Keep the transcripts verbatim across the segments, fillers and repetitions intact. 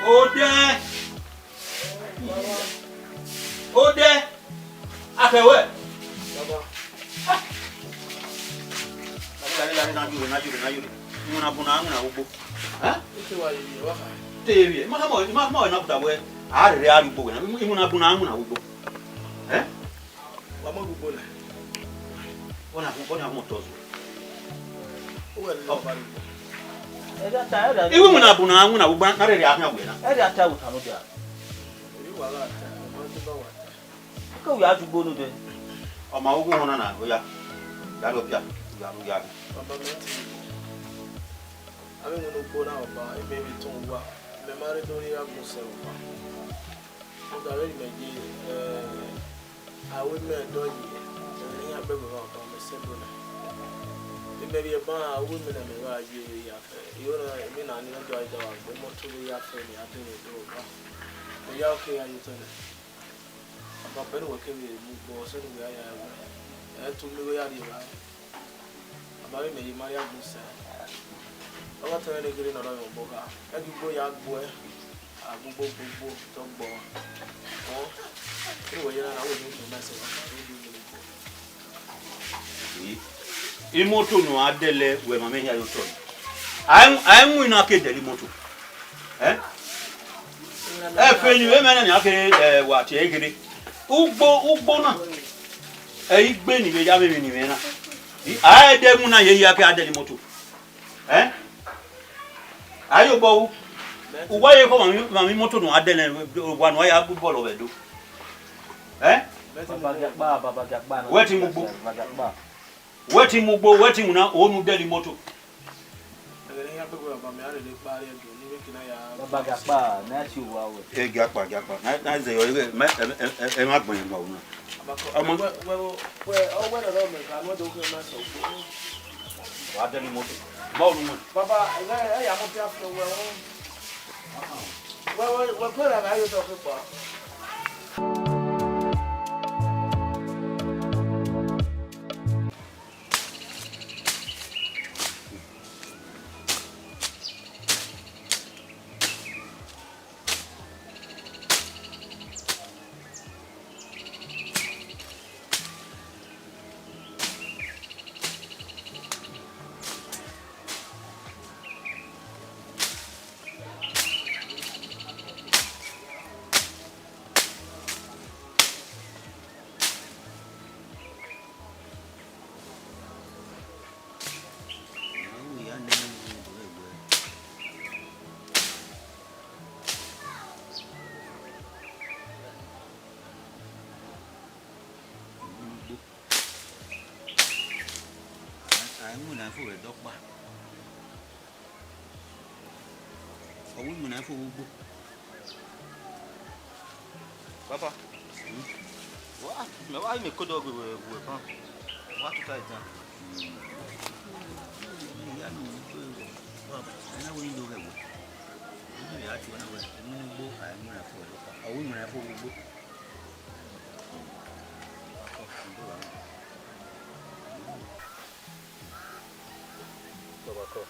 Odẹ. Odẹ. Akhẹwẹ. Baba. Lare, lare, na yore, na yore, na yore. Iwinna bun na, iwinna vbe ugbo. Eh? Ete wa ye, wa kha. Te vbiẹ, ima khama, ima khama na buta wẹ, a rhirhi a rrie ugbo wẹ na, iwinna bun na, iwinna vbe ugbo. Eh? Wa ma gu ugbo nẹ. Ọna, ọna mu otọ zẹ. Uwẹ lele ọba rre ugbo. Iwinna bun na, iwinna vbe ugbo, na rhirhi a khian wẹ na. Ẹ rhie a ta vbe otan nọ dia. Eri wa gha ta, ọ ma te ba wa ta. Ke wẹ a ju ugbo nodẹ. Ọ ma wu ugbo họn na na, oya. Ya rrie ọpia, ya rrie, ya rrie. Baba mẹ te. Avbe iwinna ugbo na ọba, imẹ vbe tọn owa, mẹ ma rre do rhie gha gun sẹ ọba. Rhunmwuda vbene imẹ ye, eh, aro imẹ dọ ye, eh, iran gbe ẹvbo ọba mẹ sẹ ẹdẹ na. Imẹ rhie ban aro imẹ ne mẹ gha ye vbe ya fẹ. Iro na, emwi na ni na do a da wa gbe imọto vbe ya fẹ ne a dee do ba. Mẹ ya oke ya ye otọ nẹ. Ọba, ọkpẹ ne uwẹ kevbe mu ugbo, ọ sẹ ne uwẹ ya ya ẹre. Ẹ i tu miẹn igho ya rrie evbare. Baba, vbe imẹ ye ma rhie agbọn sẹ. Ọghe ọtẹn mwẹ ne gele ne ọ rre mwẹ obọ kha, ẹ gie ugbo ya gbuẹ, a gbe ugbo gbe ugbo, te ọ gbọ. Ọ, vbe uwẹ ye na, na wẹ ne u do ma sẹ, ọ ka ru ugbo gbe ugbo. Imoto ne uwa dẹlẹ wẹ ma mwẹ hia ye otọ. A i, a i winna ke dẹlẹ imoto. Eh? Ẹfe ni vbe mẹ nẹ, nian kherhe, eh, wa tie ẹre kherhe. Ugbo, ugbo na, ẹ i gbe ni vbe ya vbe emwi ni mwẹ na. I, a i dẹ winna ye hia ke a dẹlẹ imoto. Eh? A i ye obọ ru. Uwa ye khọ ma mwẹ, ma mwẹ imoto ne uwa dẹlẹ, wa ne uwa ya bu bọọlụ vbe Ẹdo. Eh? Baba Giakpa, Baba Giakpa. Wẹ te mu ugbo. Baba Giakpa. Wẹ te mu ugbo, wẹ te winna, o nu dẹlẹ imoto. Ẹghẹ ne iran kpegbe baba mẹ, a lele kpa rrie Ẹdo, ne ivbi eke na ya. Baba Giakpa, ne a tie owa wẹ. E Giakpa, Giakpa. Na, na zẹ yọ, ẹ, ẹ, ẹ, ẹ, ẹ ma gbẹn ma una. Ọmọ. Wẹ, wẹ, wẹ, ọ wẹ nọ mẹ ka nu do kẹ na sọ. Wa dẹlẹ imoto. Ma unu mẹ. Baba, ẹ, ẹ ya mo bia fi wẹ o. Wẹ, wẹ, wẹ, kue ra ga yo dọ kekpa. A i winna fo vbe ẹdẹ ọkpa. Ọ wu iwinna fo vbe ugbo. Papa. Hmm? Wa, mẹ wa, mẹ kodo gbe wẹ, wẹ kan. Wa tuta itan. Hmm. Iya nu ko, wa, ẹ na wẹ do ghẹ wẹ. Ẹ na wẹ a tuẹ na wẹ, unu ugbo, a i winna fo vbe ẹdẹ ọkpa. Ọ wu iwinna fo vbe ugbo. Baba kọ.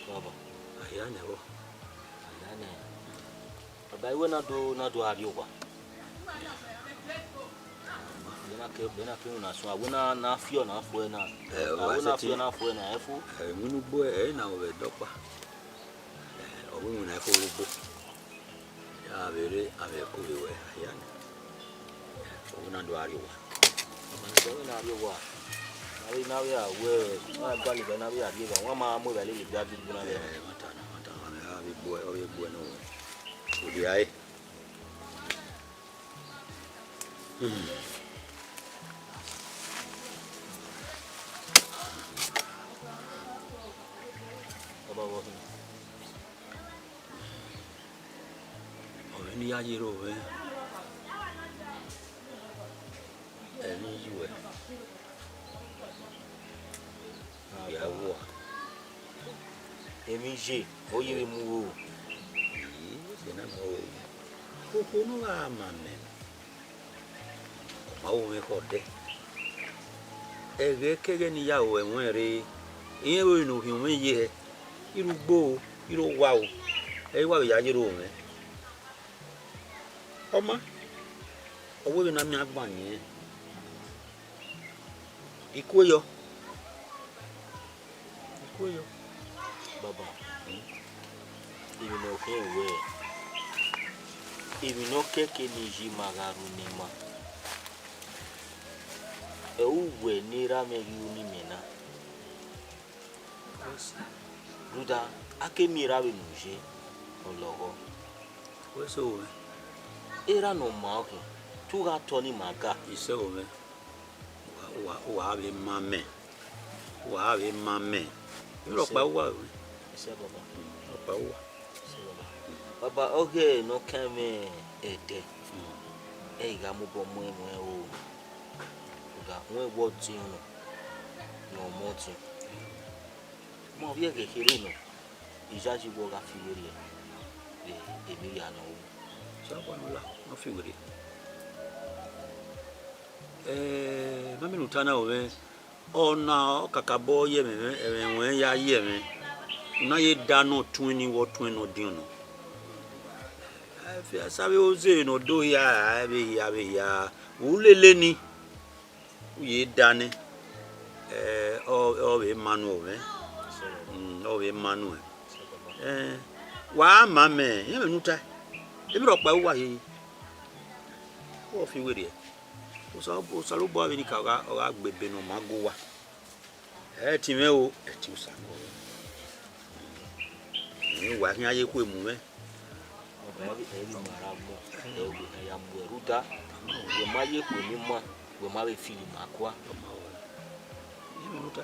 Baba. Aya nẹ vbọ? Aya nẹ. Baba, iwẹ na do, na do a rrie owa. Bẹna ke, bẹna ke na suẹn, a wẹ na, na fiọ na fuẹ na. Ẹ, a wẹ na fiọ na fuẹ na, ẹ fo. Ẹ, iwinna ugbo, ẹ, na wẹ dọkpa. Ẹ, ọ wẹ iwinna ẹ fo vbe ugbo. Ya vbe rre, a vbe ẹko vbe wẹ, aya nẹ. Ọ wẹ na do a rrie owa. Baba, ne ọ wẹ na rrie owa. Na vbe, na vbe a wẹ, na gualọ evba, na vbe a rrie evba, wa ma mu evba lele gbe a gbe igbuna vbe. Ẹ, ma ta na, ma ta na, a vbe gbuẹ, ọ vbe gbuẹ nọ. Odia ẹre. Hmm. Baba, vbọ khin? Ọ vbe ne I ya ye ro mwẹ, ẹmwẹ i ye uwẹ. Ya wu a. Emwi ye, ọ ye vbe mu ro. Ii, ẹsẹ na ma ro. Okhuo ne ọ gha ma mẹ, ọ ma ru mwẹ khẹ odẹ. Ẹghẹ kẹghẹ ne I ya ru ẹmwẹ rre, irẹn vbe ne u khian mwẹ ye hẹ, I rre ugbo o, I rre owa o. Ẹ i wa vbe ya ye ro mwẹ. Ọ ma, ọ wẹ vbene a miẹn agbọn yẹn. I kue yọ. I kue yọ. Baba, emwi ne ọ khian wẹẹ, emwi ne ọ kẹke ne I ye ima gha ru ne ima, ẹ i re uwẹ ne erha mwẹ ghi ru ne imẹ na. Rhunmwuda, a ke miẹn erha vbene u ye, ọ lọghọ. Wẹ sẹ owẹ. Erha ne ọ ma ọkhian, te u gha tọ ne ima ga. Isẹ owẹ. Wa, wa, wa vbe ma mẹ. Wa vbe ma mẹ. Irọkpa uwa vbe. Isẹ baba. Irọkpa uwa. Isẹ baba. Baba, ọghe ne ọ kan mwẹ ẹdẹ. Mm. Ẹ i gha mobọ mu ẹmwẹ o. Rhunmwuda, wẹ wẹ ọtiọnrẹn nọ, ne ọ mu ọtiọnrẹn. Ma vbe ẹghẹ kherhe nọ, I yayi wẹ ọ gha fi werriẹ vbe emwi hia ne ọ ru. Sẹ ọkpa ne ọ la, ọ fi werriẹ. Eh, ma miẹn ne u ta na o mwẹ, ọna ọ kakabọ ye ẹmwẹ, ẹmwẹ ruẹn ya ye ẹmwẹ, u na ye da ne ọ tuẹn ni wẹ ọ tuẹn ne ọdiọn nọ. Ẹfe, sa vbe oze ne ọ do hia, vbe hia, vbe hia, u lele ni. U ye da nẹ, ẹ, ọ, ọ vbe ma nuẹn o mwẹ. Mm, ọ vbe ma nuẹn. Ẹ, wa ma mẹ, iran vbe ne u tae. Emwi rhọkpa uwa hihi. Wẹ ọ fi werriẹ. Osa, Osanobua vbe ni ka ọ gha, ọ gha gbe ebe ne ọ ma gu uwa. Ẹtin mwẹ o, ẹtin Osanobua. Emwi uwa khian ye khu emu mwẹ. Ọba, ẹ vbe ma ra gbọn, ẹ vbe ya mu ẹre rhunmwuda, wẹ ma ye khu emu ima, wẹ ma vbe fili ima kua. Ọba, ẹ vbe rhunmwuda.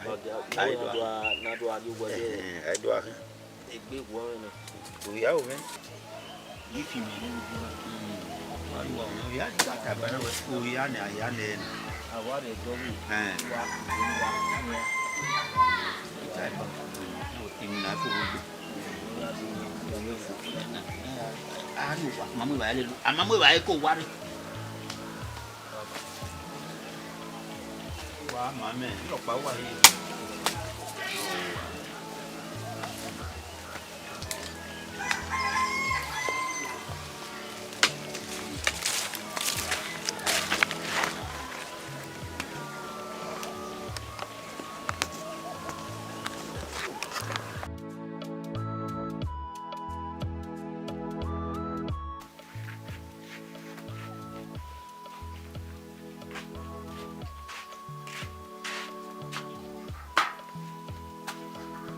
Ọba, ẹ vbe na do a, na do a rrie uwẹ wẹẹ, ẹ, ẹ do a khian. Egbe wọọ nọ. Oya o mwẹ. Ifi mẹ ne u do na. Wa ru wa, oya ni ka ta ba na wẹ, oya ni, aya nẹ na. Awa rẹ dọ vbe. Ẹn. Wa, wa, wa. Emwi na fo gbogbo. A ru wa, ma mu eva lele, a ma mu eva ko wa re. Wa ma mẹ, rhọkpa uwa ye.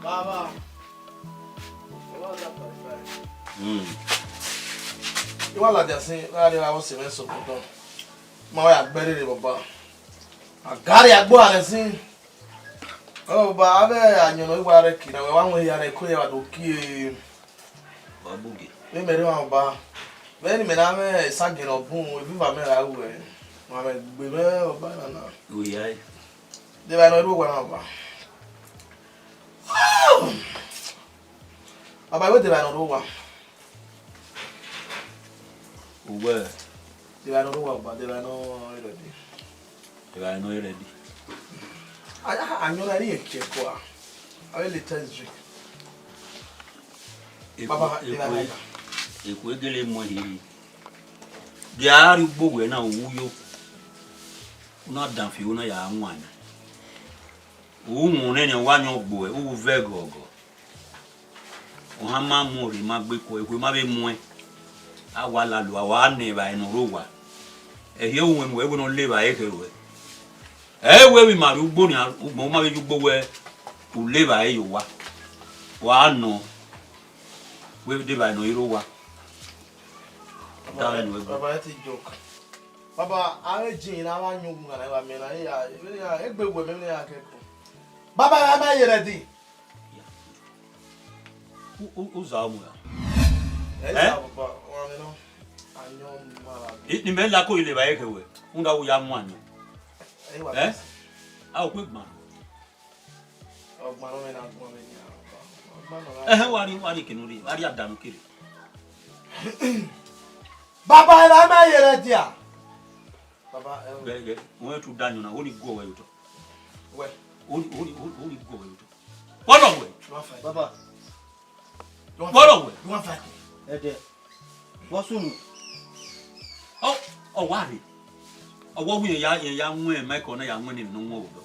Baba. Hmm. I wa ladian sin, gha rrie avbe ọse mwẹ Sokoto. Ma wa ya gbe rere, baba. A gha rrie agbo a rẹn sin. Ọ, baba, avbe ayọn ne ọ i wa rre ẹki na, wẹ wa wọn hia rẹn ko ya vbe do kie. Wa gbe ugie. Vbe mẹ rre emwa ọba, vbene imẹ na mwẹ esagiẹn ne ọ bun, eviva mẹ ra ruẹ, ma mwẹ gbe mwẹ ọba na na. Oya ẹre. De evbare ne ọ i ru owa na ọba? Ọba, I wẹẹ de evbare ne ọ i ru owa? Uwẹ. De evbare ne ọ i ru owa ọba, de evbare ne ọ i rre ẹdẹ? Evbare ne ọ i rre ẹdẹ. A, a, ayọn na rhie ẹki ẹko a. Avbe latest drink. Eku, baba, eku, evbare na. Eku egele mu ẹre hiri. Gie a rrie ugbo wẹ na, u yo. U na danfan, u na ya wan. U wọn nene, wa yan ogbo ẹ, u vẹ gọgọ. Ohan ma mu rre, ma gbe kuẹ, ekhue ma vbe muẹn. A wa lalo, a wa nẹ evbare ne ọ rre owa. Ẹhi ẹre uwẹ mu wẹ wẹ ne ọ le evbare khe ruẹ. Ẹ i wẹ vbe ima rrie ugbo nian, ugbẹn u ma vbe ye ugbo wẹ u le evbare ye owa. Wa nọ, wẹ de evbare ne ọ i rre owa. Baba, baba, that is joke. Baba, avbe jin na wa yan ogun na, wa miẹn na, ya, ya, egbe wẹ mẹ ne ya kẹko. Baba, a ma ye ready. U, u, u za ọmọ ya. Ẹ, eh? Za, baba, wa mẹ nọ. Ayọn ma ra. I, ni mẹ la ko ile ba ye khe wẹ. Unda u ya mu ayọn. Ẹ, wa. Eh? A o kwe gban. Ọgbọn nọ mẹ na gbọn mẹ nia. Ọgbọn nọ. Ẹhẹn, wa rrie, wa rrie kene u rrie, wa rrie adanu kere. Baba, ẹ ma ye ready a. Baba, ẹ o. Gẹ, gẹ, wẹ tu da ayọn na, oni guọ wẹ ye otọ. Wẹ. Oni, oni, oni, oni guọ wẹ ye otọ. Kpọlọ wẹ. Baba. Vbọrọ wẹ? You wan fight me? Ẹdẹ, vbọ sunu? Ọ, ọ wa rhe. Ọ wa wu ya, ya, ya wọn Michael na, ya wọn ni no wọn odọ.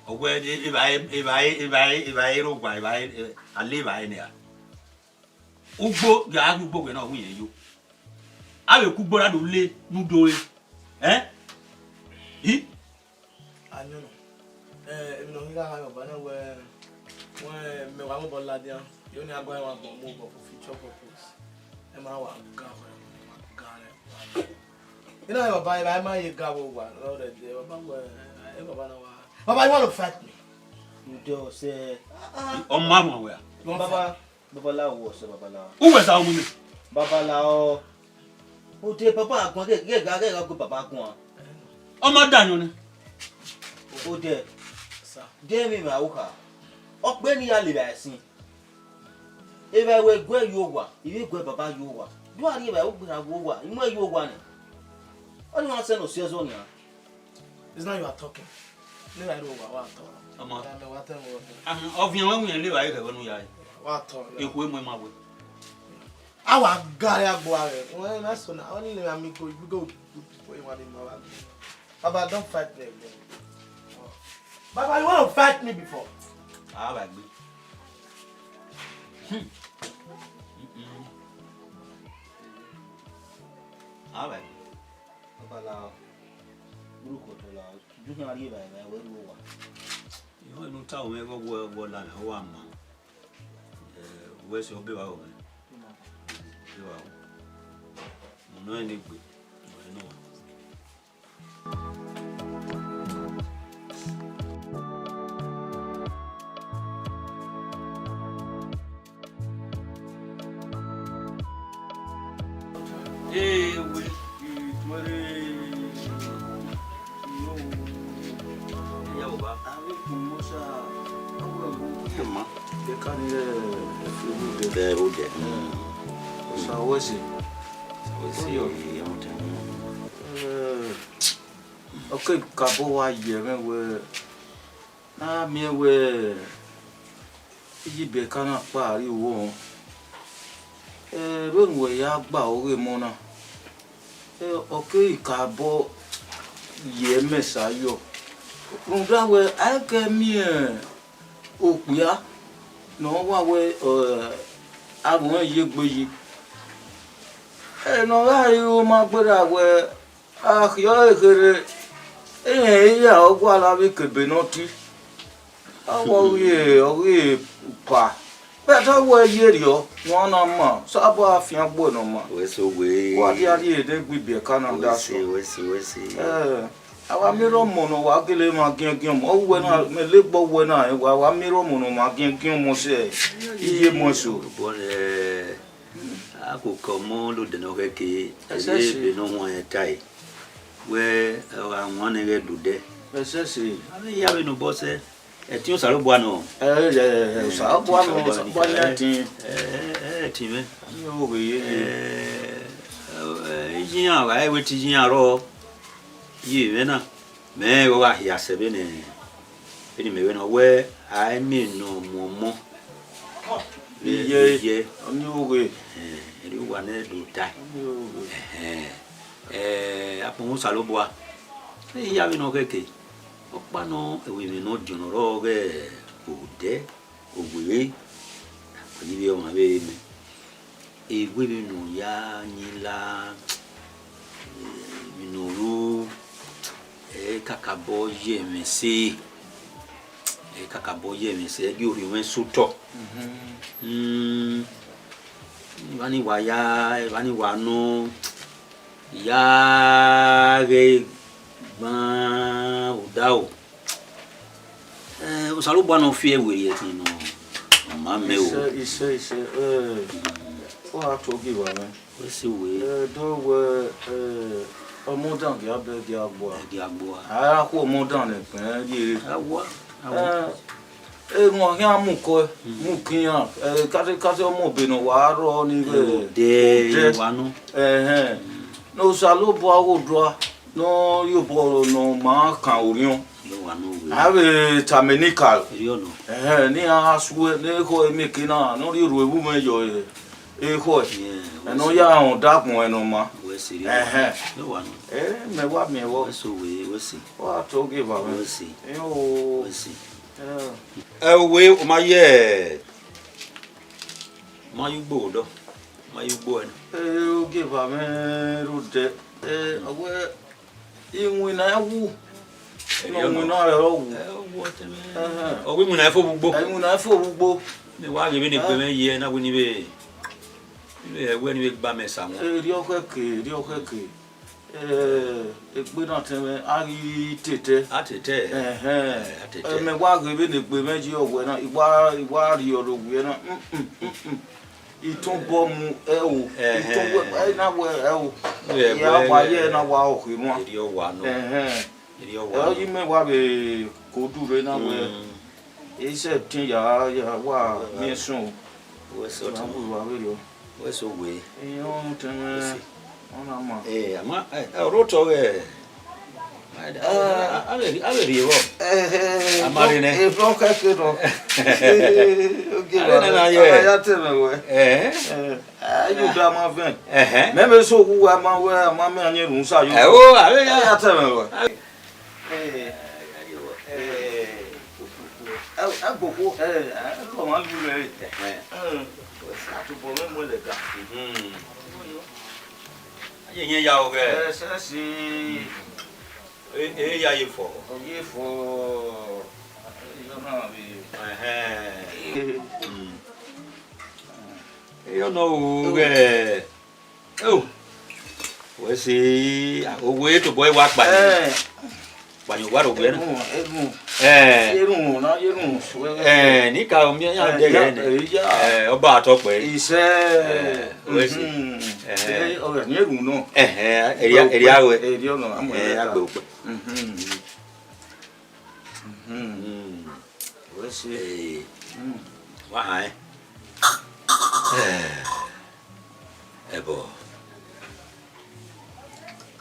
Ọ wẹ evbare, evbare, evbare, evbare rre owa, evbare, eh, a le evbare nian. Ugbo, ya gha ugbo wẹ na, ọ wu irẹn yo. Avbe ku ugbo ra do le ne u do re. Eh? I? Ayọn nọ. Eh, emwi ne ọ ghi gha kha vbe ọba na wẹ, wẹ mẹ wa mobọ ladian, yo ne a guan wa gbọn mobọ for future purpose. Ẹ ma wa ga wẹ, wa ga rẹ. Ina vbe ọba, ẹ ma ye ga vbe owa, ọ rẹ dẹ, ọba wẹ, ẹ baba na wa. Baba, you want to fight me? You dey say, ọ ma mọ wẹ a? You want Baba, fight? Babalao, what's up, Babalao? Who was that woman? Babalao. O de baba guan, ghe, ghe, ghe, ghe, ghe baba guan. Ọ ma da yọn nẹ. O de. Sir. De mi ma uka. Ọ kpe ne I ya lele ẹsin. Evba wẹ guẹ ye owa, I vbe guẹ baba ye owa. Do a rhie evba, u gberra ye owa, I muẹn ye owa nẹ. Ọni ma sẹ ne ọ si ẹzọ nian. It's now you are talking. Lele ẹre owa, wa tọ. Ọmọ. Ya mẹ wa tẹ wọ. Ahun, ọviẹn wẹ wiẹn lele ẹre ẹghẹ ne u ya re. Wa tọ. Ekhue mu ma wẹ. A wa gare agbo aro. Wẹ na so na, ọni lele ami go, you go, go, go, you want me, Baba. Baba, don't fight me again. Baba, you want to fight me before? A ba gbe. Hmm. Mm-mm. A ba gbe. Babalao, urhuko tọ la, ju khian rhie evbare vbe ẹvbo owa. Ihọ ne u tama mwẹ ighẹ ọ wẹ, ọ wẹ ọ la mwẹ, ọ wa ma. Eh, wẹ sẹ ọ bẹ evbare mwẹ. Bẹ evbare. Mu nọ rẹn egbe, mu nọ rẹn nọ. Ewe, ituẹre, iyo, iya baba. Avbe ikun Mosa, ọwẹ wo. Ẹ ma. Eka ni rẹ ẹfe vbe odẹ. Vbe odẹ. Osa wẹ ẹse. Wẹ ẹse, oyo. Ẹ, ọ ke kabọ wa ye mwẹ wẹ, na miẹn wẹ, iye Ibeka na kpa rrie owa. Ẹ, vbene uwẹ ya gba ọghe emọ na, ẹ, ọ keghi ka obọ ye mẹ sa yọ. Rhunmwuda wẹ, a i ke miẹn okpia ne ọ wa wẹ, ẹ, avbe ọnrẹn ye egbe yi. Ẹ, ne ọ gha re ma gberra wẹ, a khiọ ẹre kherhe, irẹn i ya ọ gualọ avbe ikebe ne ọ ti. Ọ wẹ ọ ghi, ọ ghi pa. Bẹtẹ ọ wẹ ye rriọ, ne ọ na ma, Osanobua fian gbe ne ọ ma. Wẹ so wẹ. Wa dia rhie ne egbe Ibeka na da sẹ. Wẹ so, wẹ so, wẹ so. Ẹ, a wa miẹn ọmọ ne ọ wa gele ma giẹngiẹn ọmọ. Ọ wẹ na, mẹ lele egbe wẹ na, wa wa miẹn ọmọ ne ọ ma giẹngiẹn ọmọ sẹ, iye mu eso. Bọ, ẹ, a koko ọmọ lodẹ ne ọ khẹke, ẹse, ẹse, ebe ne ọ huẹn tae. Wẹ, ọ gha wan ne ghẹ do odẹ. Ẹse, ẹse. Avbe ya vbe ne obọ sẹ, ẹtin Osanobua nọ. Ẹ, ẹ, ẹ, ẹ, Osanobua nọ, Osanobua nọ, Osanobua nọ, ẹtin. Ẹ, ẹ, ẹ, ẹtin mwẹ. Ẹ, ẹ, ẹ, iye iran, ọ gha re wẹ te iye iran rrọọ, ye mwẹ na, mẹ i gha hia sẹ vbene, vbene imẹ vbe nọ, wẹ a i miẹn ne ọ mu ọmọ. Iye, iye. Ọ ni oghe. Ẹ, erriọ uwa nẹ do tae. Ọ ni oghe. Ẹhẹn. Ẹ, akpọnmwẹ Osanobua. Ẹ, I ya vbe nọ khẹke. Ọkpa nọ, ẹvbo emwi ne ọ diọn ne ọ rrọọ ọghe odẹ, owerre, akpẹyi vbe ọmwa vbe mẹ. Ewe vbene u ya yin la, emwi ne u ru, ẹ i kakabọ ye mwẹ ẹse, ẹ i kakabọ ye mwẹ ẹse, ẹ i gie orhiọn mwẹ sẹ otọ. Mhm. Hmm, evba ni wa ya, evba ni wa nọ, I ya ghẹ gban odaro. Eh, Osanobua ne ọ fi ẹre werriẹ ẹtin nọ, ọ ma mẹ o. Isẹ, isẹ, isẹ, eh, ọ ra to ogie vbe mwẹ. Wẹ sẹ wẹ. Eh, do wẹ, eh, ọmọdan gie a bẹ gie a gbua. Gie a gbua. A ra khu ọmọdan ne ẹkpẹn rriere. A wa, a wa. Eh, emwa khian mu kọe, mu ke iran, eh, kate, kate ọmọ be ne ọ wa rrọọ ni vbe odẹ, odẹ. Wa nọ. Ẹhẹn. Ne Osanobua gho dua. Ne ọ rhie obọ ne ọ ma kan orhiọn. Yọ wa nọ wẹ. A vbe tama enikaro. Erriọ nọ. Ẹhẹn, ne iran gha suẹ, ne ekhọe mieke na, ne ọ rhie orhu evbu mwẹ yọ ekhọe. Yeah, ẹnọ ya rẹn ọdọ agbọn ẹnọ ma. Wẹ sẹ erriọ. Ẹhẹn. Yọ wa nọ. Ẹ, mẹ wa miẹn vbọ. Wẹ sẹ wẹ, wẹ sẹ. Ọ gha tọ ogieva mwẹ. Wẹ sẹ. Ẹ o. Wẹ sẹ. Ẹ. Ẹ, wẹ, u ma ye, u ma ye ugbo dọ. U ma ye ugbo ẹnẹ. Ẹ, ogieva mwẹ rhunmwuda. Ẹ, ọ wẹ iwinna wu. Erriọ nọ. Iwinna rẹ ọ wu. Ẹ, ọ wu ọtẹn mwẹ. Ẹhẹn. Ọ wẹ iwinna i fo vbe ugbo. Ẹ, iwinna i fo vbe ugbo. Mẹ wa ghe vbene egbe mwẹ ye na wẹ ne I vbe, ne I vbe wẹ ne I vbe gba mẹ sa wọn. Erriọ khẹke, erriọ khẹke. Ẹ, egbe na ọtẹn mwẹ, a ghi tete. A tete. Ẹhẹn. Ẹ, a tete. Ẹ, mẹ wa ghe vbene egbe mwẹ ye ọwẹ na, I wa, I wa rhie ọre owiẹ na. Mm, mm, mm, mm. Itọn bọ mu ẹ o. Ẹhẹn. Itọn wẹ, ẹ na wẹ ẹ o. Ẹ, ya wẹ wa ye ẹ na wa ọkhe nua. Erriọ wa nọ. Ẹhẹn. Erriọ wa nọ. Ẹ, ọ yi mẹ wa vbe kodu rre na wẹ. Mm. Ẹ, sẹ tin ya, ya wa miẹn sunu. Wẹ sẹ ọtẹn. Wa vbe rriọ. Wẹ sẹ wẹ. Iran ọtẹn mwẹ. Wẹ sẹ. Ọ na ma. Ẹ, ama, ẹ, ẹ, ọrotọ ghẹ. A, a, a vbe, a vbe rhie vbọ. Ẹ, ẹ, a ma rre nẹ. Ebrọ khẹke nọ. Oge a rre nẹ na yẹ. A ya tẹ mwẹ wẹ. Ẹ. Ẹ, a yo da ma vẹn. Ẹhẹn. Mẹ vbe sẹ owa ma wẹ, a ma mẹ a yẹn rhunmwuda yo. Ẹ o, a vbe ya. A ya tẹ mwẹ wẹ. Ẹ, ẹ, ẹ, ẹ, agbokho, ẹ, ẹ, ọmwa lu rẹ. Ẹhẹn. Ẹ, wẹ sa tobọ mwẹ mu ẹlẹga. Mhm. A ye yẹn ya ọghẹ. Ẹ, sẹ si. E, e ya ye fọ. Ọ ye fọ. Ẹhẹn. Mm. Eyọ nọ o ghẹ. O, wẹ sẹ, owe tobọ wa kpa ni. Ẹ. Kpa ni wa ro wẹ na. Erhunmwu, erhunmwu. Ẹ. Erhunmwu na, erhunmwu suẹ. Ẹ, ne I ka miẹn ya. Ẹ, dẹghe ya, nẹ. Ẹ, ya. Ẹ, ọba atọ kpẹ. Isẹ. Ẹ, wẹ sẹ. Mhm. Ẹ. Ẹ, ọghẹ ni erhunmwu nọ. Ẹ, ẹ, erhia, erhia wẹ. Erhia nọ, amọ. Ẹ, erhia agbe okpẹ. Mhm. Mhm. Mm. Wẹ sẹ. Ee. Mm. Wa han ẹn. Ẹ. Ẹbọ.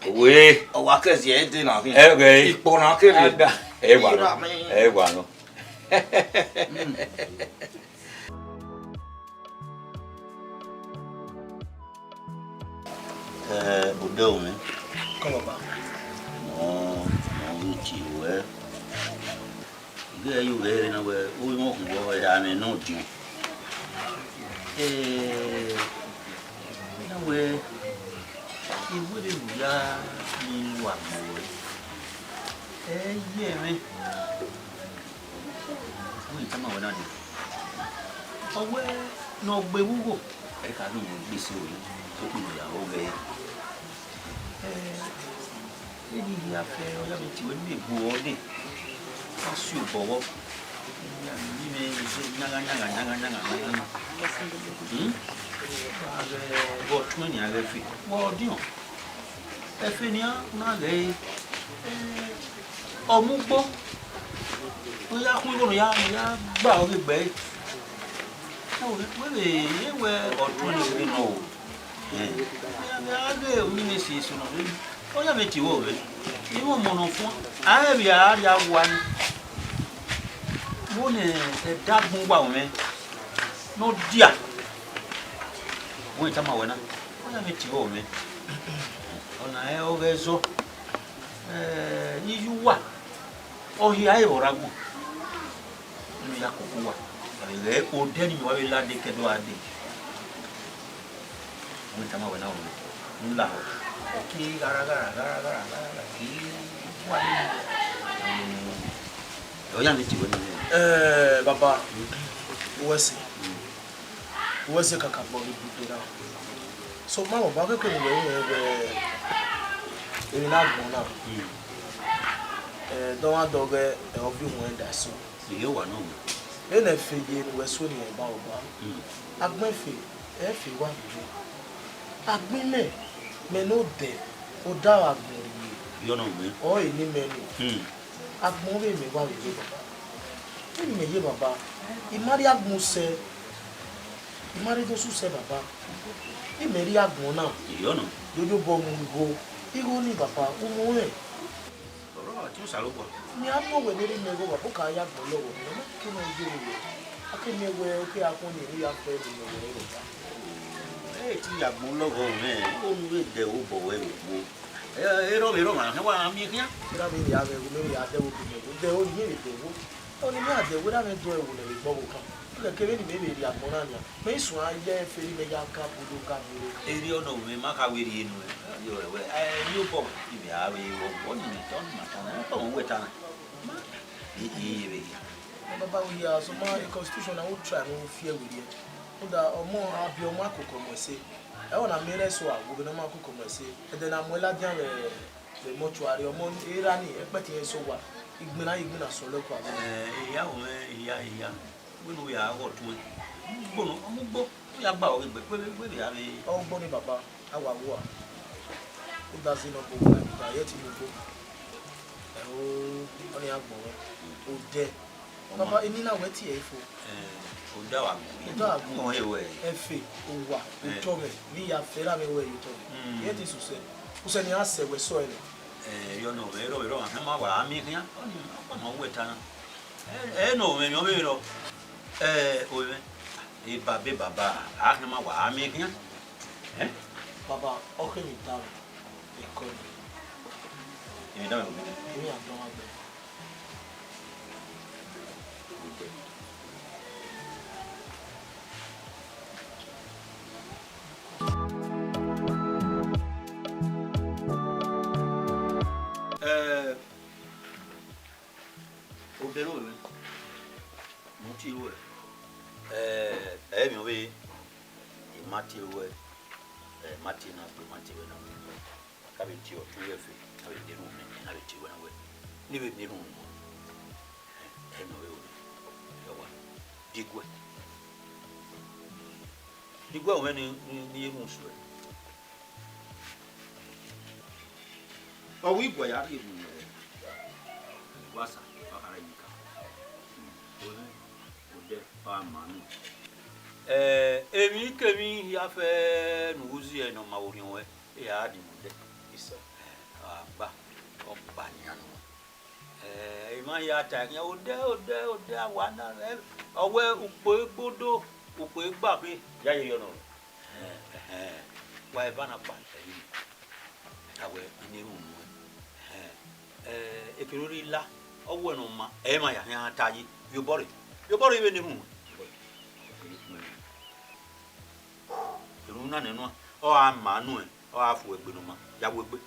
Owe. Ọ wa kẹziẹ ẹdẹ na khin. Ẹghẹ. Ikpọ na kere. Aga. Ẹ wa nọ. Ira mi. Ẹ wa nọ. Mm. Ẹ, odẹ mwẹ. Kọ, baba. Mọ, mọ ghi tie ruẹ. I ghi re ye uvẹ rre na wẹ, ovbi mwẹ ọkhunvọ, ẹre a mwẹ ne ọ diọn. Ẹ, na wẹ, I wẹ vbe ru ya ni lu agbọn ruẹ. Ẹ, ye mwẹ. Wẹ I tama ruẹ na nian. Ọ wẹ ne ọ gbe vbe ugho, ẹ ka ghi mwẹ gbe eso ruẹ, sokpan ne ọ ya ghọghọ ẹre. Ẹ, Vbene I hia fẹ, ọ ya vbe tie ruẹ ne I bu ruẹ ọdẹ, a si obọ vbọ. I ya miẹn mwẹ zẹ yangha, yangha, yangha, yangha, yangha. Hmm? A ghẹ vbe ọtuẹn nian ghẹ fe, vbe ọdiọn. Ẹfe nian, u na ghẹ ẹre. Ẹ, ọ mu ugbo, ne ọ ya khuan igho ne ọ ya, ne ọ ya gba ọghe egbe ẹre. Wẹ vbe, wẹ vbe, ẹ wẹ ọtuẹn ne ọ rre nọ o. Ẹ, a ghe emwi ne esi eso nọ vbe, ọ ya vbe tie ruẹ vbe. Irẹn ọmọ ne ọ fuẹn, a rẹn vbe a rria owa ni. Vbene ẹdẹ agbọn uwa mwẹ ne ọ dia, wẹ I tama ruẹ na, ọ ya vbe tie ruẹ mwẹ. Ọna rẹn ọghe ẹzọ, ẹ, iye uwa, ọ hia ẹre vbe ọ rre agbọn. Ne ọ ya koko uwa, ghẹ odẹ ne imẹ wa vbe lade ke ẹdẹ ọre a dee. Wẹ I tama ruẹ na, ọ rre, ne u lahọ. Ọ ke ghara, ghara, ghara, ghara, ghara, ghara, ke wa ni. Ọ ya vbe tie ruẹ nẹ. Ẹ, baba, uwẹ sẹ. Uwẹ sẹ kakabọ vbe ibudo na. So, ma vbe ọba keke ne uwẹ rẹn wẹ emwi ne agbọn na. Hmm. Ẹ, dọmwadẹ ọghẹ, ẹ, ọ viọ uhunmwu ẹre da eso. Iye owa nọ wẹ. Vbene ẹfe ye ne uwẹ so ne irẹn ba ọba. Hmm. Agbọn ẹfe, ẹfe wa vbe. Agbọn imẹ, mẹ ne odẹ, odaro agbọn rhie. Yọ nọ wẹ. Ọre ne imẹ ni. Hmm. Agbọn vbe mẹ wa vbe rre baba. Vbene imẹ ye baba, I ma rrie agbọn sẹ, I ma rrie do su sẹ baba. Imẹ rrie agbọn na. Iyọ nọ. Yoyo obọ mu igho. Igho ni, baba, u mu rẹn. Ọrọre ọmwa te Osanobua. Ne a mu owẹ ne erha mẹ igho, baba, u ka ya gbọn lọghọ, ne ọ ma ke ne ọ ye vbe wẹ. A ke miẹn wẹ, u ke a khuẹn ne erha ya fẹ ne ọ wẹ rọ. Ẹ i te ya gbọn lọghọ mwẹ, unu vbe dẹ obọ wẹ vbe okhuo. Ẹ, erha mwẹ, erha mwẹ, a wa miẹn khian. Erha mwẹ, ya mwẹ, mẹ ya dẹ vbe okhuo, mẹ dẹ, ọ ni vbe dẹ vbo. Ọni mẹ a dẹ wẹ, erha mwẹ dọ ẹvbo nẹ vbe gbọ vbe okan. Kẹkẹ vbene imẹ vbe rrie agbọn na nian, mẹ i suẹn a ye ẹfe ne imẹ ya ka bulo ka bulo. Erriọ nọ, mẹ ma kha wẹ rhie nuẹn. Erriọ wẹ, ẹ, ẹ, iyobọ, imẹ a vbe ru ọni, ọni ma ta na, ọni wẹ ta na. Ma, e, e, e, e. Baba, we ya, so ma, e constitution na, u try ne u fi ẹe werriẹ. Rhunmwuda, ọmọ, a biẹ ọmọ akoko ọmọ ẹse. Ẹvbo na miẹn rẹn so a wu vbene ọmọ akoko ọmọ ẹse. Ẹdẹ ne a mu ẹn ladian vbe, vbe mortuary, ọmọ erha ni, ẹkpẹti irẹn so owa. Igbinna, igbinna sẹ ọlọ ẹkua vbe. Ẹ, ehia, wẹ ehia, ehia. Wẹ ne u ya ghọ tuẹn. Ugbo nọ, ọmọ ugbo, u ya gba ọghe egbe, wẹ, wẹ, wẹ vbe a vbe. Ọ ugbo ni, baba, a wa wu a. U da zẹ nọ, ọmọ ugbo, u da ye ẹtin ugbo. Ẹ o, ọni a gbọnmwẹ. Odẹ. Baba, eni na wẹ tie ẹre fo. Ẹ, odẹ wa gbọnmwẹ. Odẹ wa gbọnmwẹ. Ọ he wẹ. Ẹfe, owa, otọ mwẹ, ne I ya fẹ erha mwẹ wẹ ye otọ mwẹ. Mm. Ye ẹtin sẹ usẹ. Usẹ ne iran sẹ wẹ sẹ ọre nọ. Ẹ, erriọ nọ, erriọ, erriọ, a ma wa miẹn khian. Ọni, ọ ma wẹ ta na. Ẹ, ẹ nọ, ovẹn, ovẹn vberriọ. Ẹ, ovẹn. Ebaba, ebaba, a khian ma wa miẹn khian. Ẹ? Baba, ọ khe emwi da mwẹ, ekọ nẹ. Emwi da mwẹ vbe? Emwi a dọn ọmwa gbẹ. Ẹ, Odẹ vbe ovẹn, mẹ ọ tie ruẹ. Ẹ, ẹ, emwi ọvbehe, I ma tie ruẹ, ẹ, ma tie na gbe, ma tie vbe na gbe. A ka vbe tie ọtẹn ruẹ fe, a vbe tie erhunmwu mẹ, a vbe tie ruẹ na wẹ, ne I vbe miẹn erhunmwu ruẹ. Ẹ, emwi ọvbehe, ẹ wa, diguẹ. Diguẹ mwẹ ni, ni, ni erhunmwu suẹ. Ọ wẹ iguẹ ya rhie emu nẹ, wa sa, wa khara yi ka. Odẹ, odẹ, ọ ma nu. Ẹ, emwi kemwi hia fẹ ne u ziẹ ne ọ ma vbe orhiọn ruẹ, e a di mu odẹ. Yes, sir. Ẹ, ọ gba, ọ gba nian nọ. Ẹ, I ma ya ta ẹre khian, odẹ, odẹ, odẹ, a wa na, ẹ, ọ wẹ ukpo egbodo, ukpo egbakhe, ya ye yọ nọ. Ẹhẹn, ẹhẹn. Wa eva na kpa ẹre. A wẹ I ne erhunmwu nuẹn. Ẹhẹn. Ẹ, ekene ọ rhie la, ọ wẹ ne ọ ma, ẹ ma ya khian ta yi. Ye obọ rre. Ye obọ rre, I vbe ne erhunmwu nuẹn. Erhunmwu na nẹ nua, ọ gha ma nuẹn, ọ gha fu egbe ne ọ ma, ya wu egbe.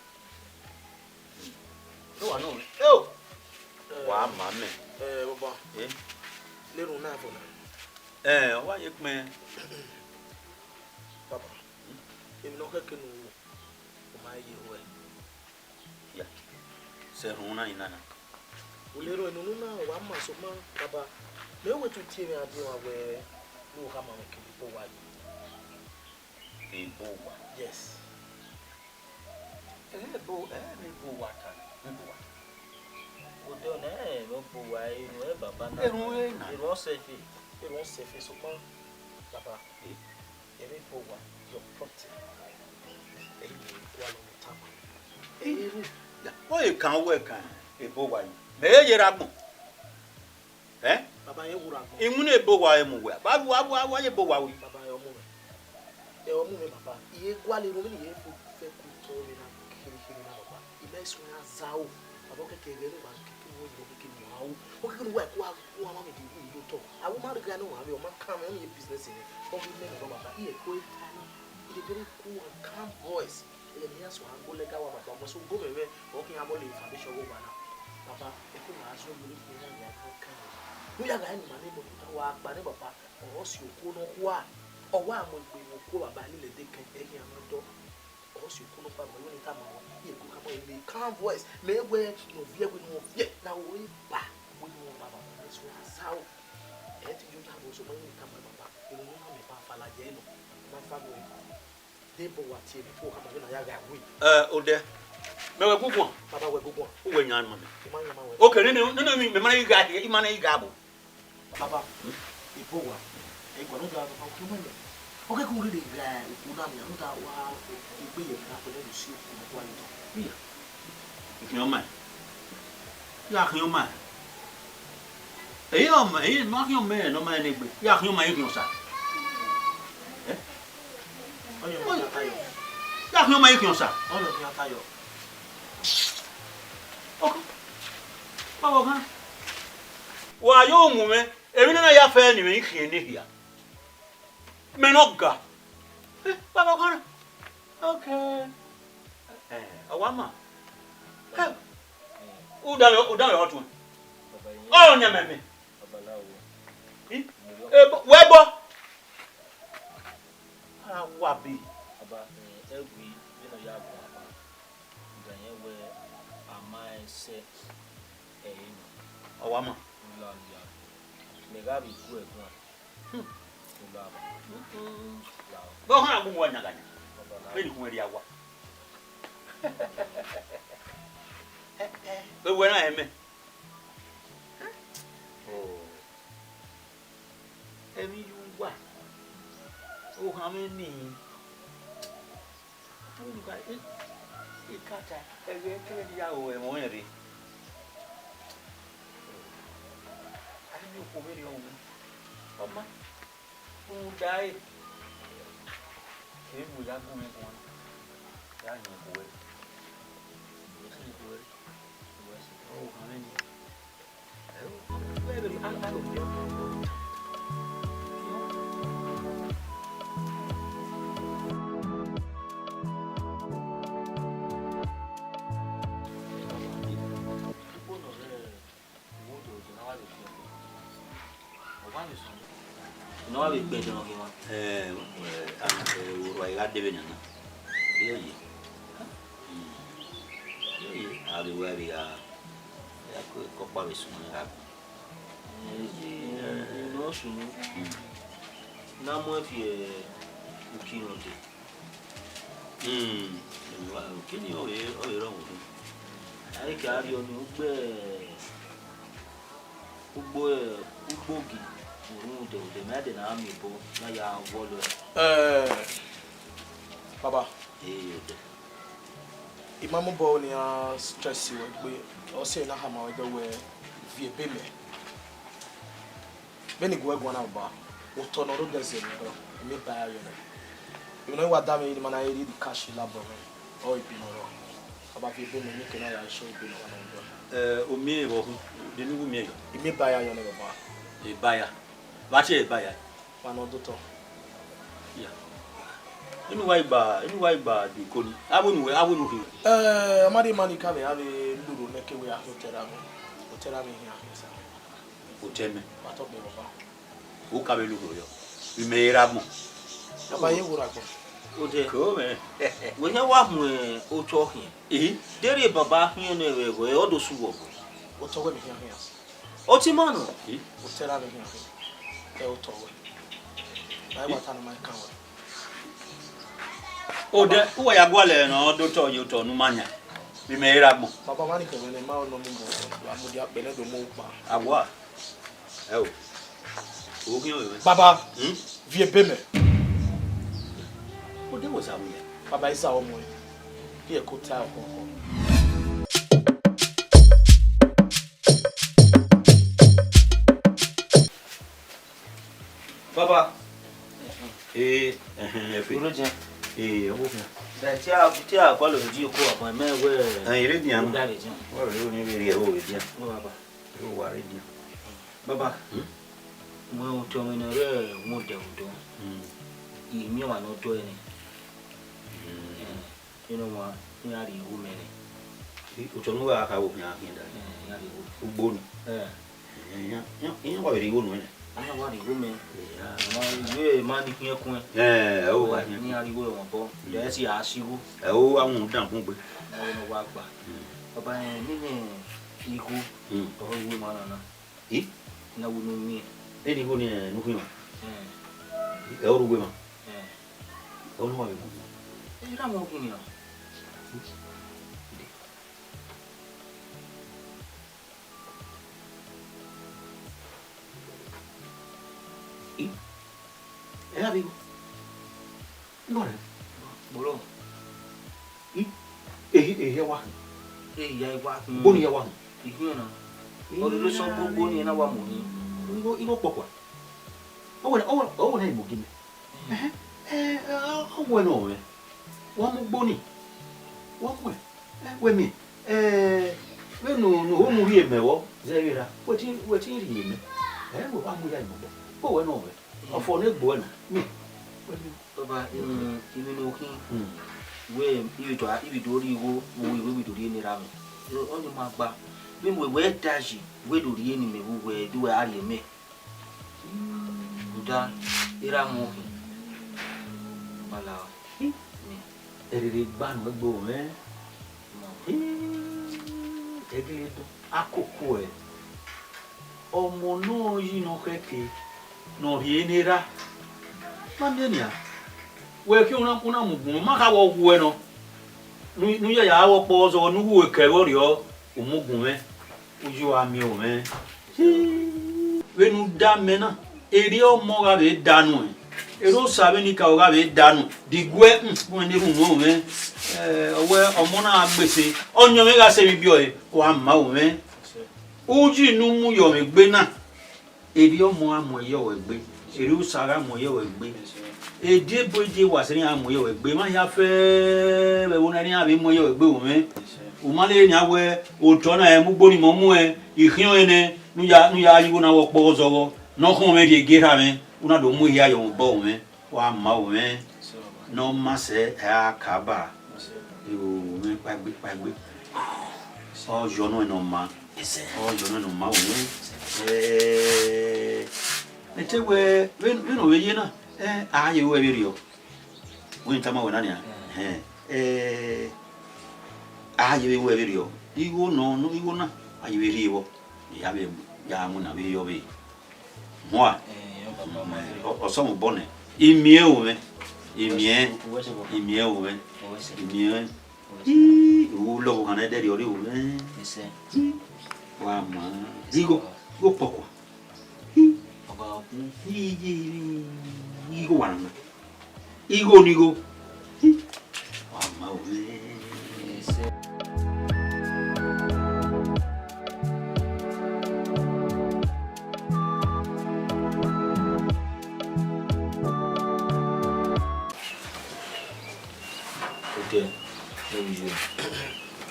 Ẹ wa nọ, eo! Wa ma mẹ. Ẹ, baba. Ẹ? Ne erhunmwu na fo na. Ẹ, ọ wa ye kpẹn. Baba, emwi ne ọ khẹke ne u ru, u ma ye ruẹ. Ya, sẹ erhunmwu na ni nana. U lele erhunmwu na, wa ma sokpan, baba, mẹ wẹ te u tie mwẹ a die ọmwa wẹ, ne u khama mwẹ kevbe ebo uwa yi. Ebo uwa? Yes. Ẹ, ebo, ẹ, ebo uwa ta, ebo uwa ta. Odẹ ọna, ẹ, ebo uwa, erhunmwu ẹ baba na. Erhunmwu ẹ na. Erhunmwu ọ sẹ fe. Erhunmwu ọ sẹ fe, sokpan, baba. Ẹ? Ẹmwẹ ebo uwa, your property. Ẹ i ye gualọ ne tama. Ẹ i ru. Ya, ọ i kan wẹ kan ebo uwa yi. Mẹ i ye rre agbọn. Ẹ? Baba, ẹ wurra agbọn. Iwinna ebo uwa ẹ mu wẹ. Wa, wa, wa, wa ye ebo uwa wi. Baba, ẹ ọmọ mwẹ. Ẹ ọmọ mwẹ, baba. I ye gualọ erhunmwu ne I ye fo fẹ ku tọ vbe na kherhe kherhe na, baba. I ma suẹn a zaro. Baba, ọ kẹkẹ ghẹ ne uwa keke uwu oyibo keke ne uwa ru. Ọ kẹkẹ ne uwa ku a ku a ma vbe de ru yi otọ. A wu ma rre gha ne uwa vbe, ọ ma kan mwẹ, ọ ni ye business nẹ. Ọ ghi mẹ nọ, baba, I ye ku eta na. I de very cool and calm voice. Ẹghẹ ne iran suẹn a gbe lẹga wa, baba, ọmọ eso gomẹ vbe, ọ khian vbọ le foundation vbe owa na. Baba, ẹko na zọ gbe ne iran ya kan kan. Ne u ya gha ne ima ne moto ta wa kpa nẹ, baba, ọ si okuo nọkhua. Ọ wa mu egbe vbe okuo, baba, ni lele ẹdẹ kẹn, ẹ khian ma dọ. Ọ si okuo nọkhua, baba, ne I tama ruẹ, I ye ku khama ruẹ in a calm voice. Mẹ wẹ ne ọ viẹ, wẹ ne ọ viẹ, na ru ẹre ba, wẹ ne ọ ba, baba, mẹ suẹn a zaro. Ẹ te yo ya vbe osomọ, I tama ruẹ, baba, erhunmwu na mẹ ba fa ladian nọ, ma fa nuẹn. De ebo uwa tie mwẹ, te u khama wẹ ne a ya gha wi. Ẹ, odẹ. Mẹ wẹ guguan. Baba, wẹ guguan. U wẹ yan ma mẹ. I ma yan ma wẹ. Ok, nene, nene mi, mẹ ma na ghi gha, I ma na ghi gha bo. Baba, ebo uwa. Ẹ i gualọ gha, baba, u khin mẹ nẹ. Ọ kẹkan rhirhi gha okhuo na nian, rhunmwuda wa egbe ye emwi na, wẹ ne u si okhuo ne ọ gua ye otọ. Iya, I khian ọmaẹn. Ya khian ọmaẹn. Ehe ọmaẹn, ehe ma khian ọmaẹn ne ọ ma rẹn egbe. Ya khian ọmaẹn, I khian Osa. Eh? Ọyọ ne ọ khian tayọ. Ya khian ọmaẹn, I khian Osa. Ọyọ ne ọ khian tayọ. Ọkọ, baba ọkhan. Wa yo mu mwẹ, emwi ne na ya fẹ ne imẹ I khian ne hia. Mẹ ne ọ ga. Eh, baba ọkhan na. Okay. Eh, ọ wa ma. Eh, u danmwẹ, u danmwẹ ọtuẹn. Ọ yan mẹ mẹ. Ebo, wẹ bọ. Ara wa be. Baba, eh, ẹwi vbene ọ ya guan ba, rẹn wẹ a ma ẹsẹ ẹre nọ. Ọ wa ma. Mẹ gha vbe gu ẹre guan. Hmm. Ọ la ba. Mm-mm. La. Bọ họn agbọn wa nya gha nya. Baba, la. Vbene ikhuẹn rhia wa. Ewẹ na ẹmẹ. Oh. Emwi ye uwa, ohanmwẹ nii. Unu ka, eh, I ka ta, ẹghẹ kẹmẹ ne I ya ru ẹmwẹ ọnrẹn rre. A i miẹn okhuo vberriọ unu. Ọ ma, rhunmwuda ẹre, kevbe emu ya gu mwẹ guan, ya yin okhuo ẹre. Ọ ru ohanmwẹ nii. Nọ wa vbe kpẹdẹ ọghe mwa. Ẹ, ẹ, orua I gha dee vbenian na. Irẹye. Irẹye, a vbe wẹ vbe gha, ya ke ọkpa vbe suẹn gha gun. Ẹ, ẹ, ẹ, ne ọ sunu, ne a mu ẹn fi uki rhunmwuda. Hmm, kini ọ vbe, ọ vbe rrọọ vbe odẹ. A i ka rhie ọnii ugbo, ugbo, ugbo gi, rhunmwuda odẹ, mẹ dẹ ne a miẹn obọ ne a ya vwọlọ ẹre. Eh, baba. Ee, odẹ. I ma mobọ ne iran stress wẹ gbe, ọ sẹ ne a khama wẹ dẹ wẹ viẹ ebe mẹ. Vbene I gu ẹre guan na, baba, otọ ne ọ rre odẹ zẹ mwẹ rrọọ, I miẹn ba ya yọ nẹ. Emwi ne ọ wa da mwẹ, ne ima na rhie the cash labọ mwẹ, ọ ebe ne ọ rrọọ. Baba, viẹ ebe mẹ, ne I ke na ya sure ebe ne ọ wa na dọ. Eh, u miẹn vbe ọ khu, de ne u miẹn yọ? I miẹn ba ya yọ nẹ, baba. Eba ya? Vbe a tie eba ya? Wa ne ọ do otọ. Ya. Inu wa gba, inu wa gba de iko ni. Avbe unu wẹ, avbe unu khin. Eh, ọ ma rhie ima ni ka vbe, a vbe lurhu nẹ ke wẹ a khin otọ erha mwẹ. Otọ erha mwẹ khian khin sa. Otọ mẹ. Wa tọ gbe baba. U ka vbe lurhu yọ. Vbe imẹ i ra agbọn. Baba ye wo ra agbọn. Odẹ. Ko mẹ. Wẹ hia wa mu otọ khian. Ehe. Deghẹ baba khian nẹ vbe ẹghẹ, ọ do sẹ uwẹ obọ. Otọ wẹ mẹ khian khian. Ọ ti ma nọ. Otọ erha mwẹ khian khian. Ẹ otọ wẹ. Ma i wa ta ne ọ ma kan wẹ. Odẹ, uwa ya gualọ ẹre ne ọ do otọ ye otọ ne u ma yan. Vbe imẹ i ra agbọn. Baba, ma ni kẹmwẹ nẹ, ma nọ mu bọ, wa mudia kpẹ nẹ do mu kpa. Awa. Ẹ o. O khian vbe mwẹ. Baba, hmm? Viẹ ebe mẹ. Odẹ wẹ sa mu yẹ. Baba, I sa ọ mu ẹ. Viẹ ko ta ọkọ. Baba. Ee, ẹhẹn, ẹ fe. Uro jẹ. Ee, ọwọ fẹ. Da ti a, ti a gualọ di oko, baba, mẹ wẹ. Ẹ, ire dian. Da re jẹ. Wẹ re ni re ẹ o re dian. Wẹ baba. Ẹ o wa re dian. Baba. Hmm? Mu otọ mwẹ ne ọ rre wọn dẹ odọ. Hmm. I miẹn ọmwa ne ọ dọe nẹ. Hmm. Ẹ. Eno wa, iran rhie igho mẹ nẹ. Otọ ne uwa kha vbe okhian khian da. Ẹ, iran rhie igho. Ugbo ni. Ẹ. Iran, iran, iran wa vbe rhie igho nuẹn nẹ. Iran wa rhie igho mẹ. Iya. Ọmọ, iye ma ni khian kuẹn. Ẹ, ẹ o wa khian. Iran rhie igho ẹmwẹ obọ. Mm. Ẹ si a si igho. Ẹ o wa mu dan kun gbe. Ẹ, ne wa gba. Mm. Ọba, ẹ, nene igho. Mm. Ọrọ igho ma nana. I? Na wo ne u miẹn. Eni igho ni, ẹ, ne u khian. Ẹ. Ẹ o rre uwu emwa. Ẹ. Ẹ o ne uwa vbe mu. Ẹ, ra mọ ghi nian. I? Ẹ ra vbe igho. Igho rẹ. Bolo. I, ehi, ehi wa hin. Ehi ya wa hin. Boni ya wa hin. Ihiọn na. Ọ rẹ sọ gbogbo ni na wa mu hin. Igho, igho kpọkua. Ọ wẹ, ọ wẹ, ọ wẹ na mu gi mẹ. Ẹhẹn. Ẹ, ọ wẹ nọ mwẹ. Wa mu gbo ni. Wa mu ẹ. Ẹ, wẹ miẹn. Ẹ, vbene unu ho mu rhie mẹ vbọ, zẹ vbe ra, wẹ te, wẹ te rhie mẹ. Ẹ, wẹ wa mu ya mẹ obọ. Ọ wẹ nọ mwẹ. Ọfọ ne gbo ẹre nọ. Miẹn. Wẹ miẹn. Baba, inu, inu ne u khin, Hmm. wẹ, I vbe do, I vbe do rhie igho, vbe uwẹ, I vbe do rhie ne erha mwẹ. Ọni ma gba. Vbene wẹ, wẹ da yi, wẹ do rhie ne imẹ vbe uwẹ, do wẹ a rhie mẹ. Rhunmwuda, erha mwẹ ọ khin. Wala. Ẹ rherhe gba nuẹn gbe mwẹ. Ma. Ẹ gele dọ. Akoko ẹ. Ọmọ ne ọ yi ne ọ khẹke ne ọ rhie ne erha. Ma miẹn nian. Wẹ khian u na, u na mu gun, ma kha wẹ ọ wu ẹ nọ. Ne u, ne u ya ya vbe ọkpọ zọghọ ne u hu kẹ vbe ọ rriọ, u mu gun mwẹ. U yo gha miẹn mwẹ. Vbene u da mẹ na, erriọ ọmọ gha vbe da nuẹn, erriọ osa vbene I ka gha vbe da nuẹn, diguẹ, hmm, wẹ ne erhunmwu mwẹ. Ẹ, ọ wẹ ọmọ na gha gbese, ọyọnmwẹ gha sẹ emwi biẹ ọre, wa ma mwẹ. Uyi ne u mu yọ mwẹ egbe na, erriọ ọmọ gha mu ẹyọ ruẹ egbe, erriọ osa gha mu ẹyọ ruẹ egbe. Ediebo ediebo wa sẹ ne iran mu ẹyọ ruẹ egbe, emwa hia fẹẹrẹ vbe ẹvbo na ne iran vbe mu ẹyọ ruẹ egbe mwẹ. U ma lele nian wẹ otọ na ẹ mu ugbo ni mẹ ọ muẹn, I khian ọnrẹn nẹ, ne u ya, ne u ya ye igho na vbe ọkpọ zọghọ, ne ọ khọn mwẹ rhie gie erha mwẹ, u na do mu ehia yọ mwẹ obọ mwẹ, wa ma mwẹ, ne ọ ma sẹ ẹ a ka ba, eo mwẹ kpaegbe kpaegbe, ọ yọ nọ ne ọ ma, ọ yọ nọ ne ọ ma mwẹ, ẹ, mẹ te wẹ, vbene, vbene ọ vbe ye na, ẹ, a ye ruẹ vberriọ. Wẹ ne I tama wẹ na nian, ẹhẹn, ẹ, a ye vbe ruẹ vberriọ, igho nọ, igho na, a ye vbe rhie vbọ, I ya vbe ya winna vbe yọ vbe hua. Ọ, ọ sọmọ obọ nẹ, I miẹn ru mwẹ, I miẹn, I miẹn ru mwẹ, I miẹn. I, u lọ vbe ọghan ne ẹdẹrriọ rre ru mwẹ. I, wa ma, igho, igho kpọkua. Iye, igho wa na. Igho ni igho. Wa ma o.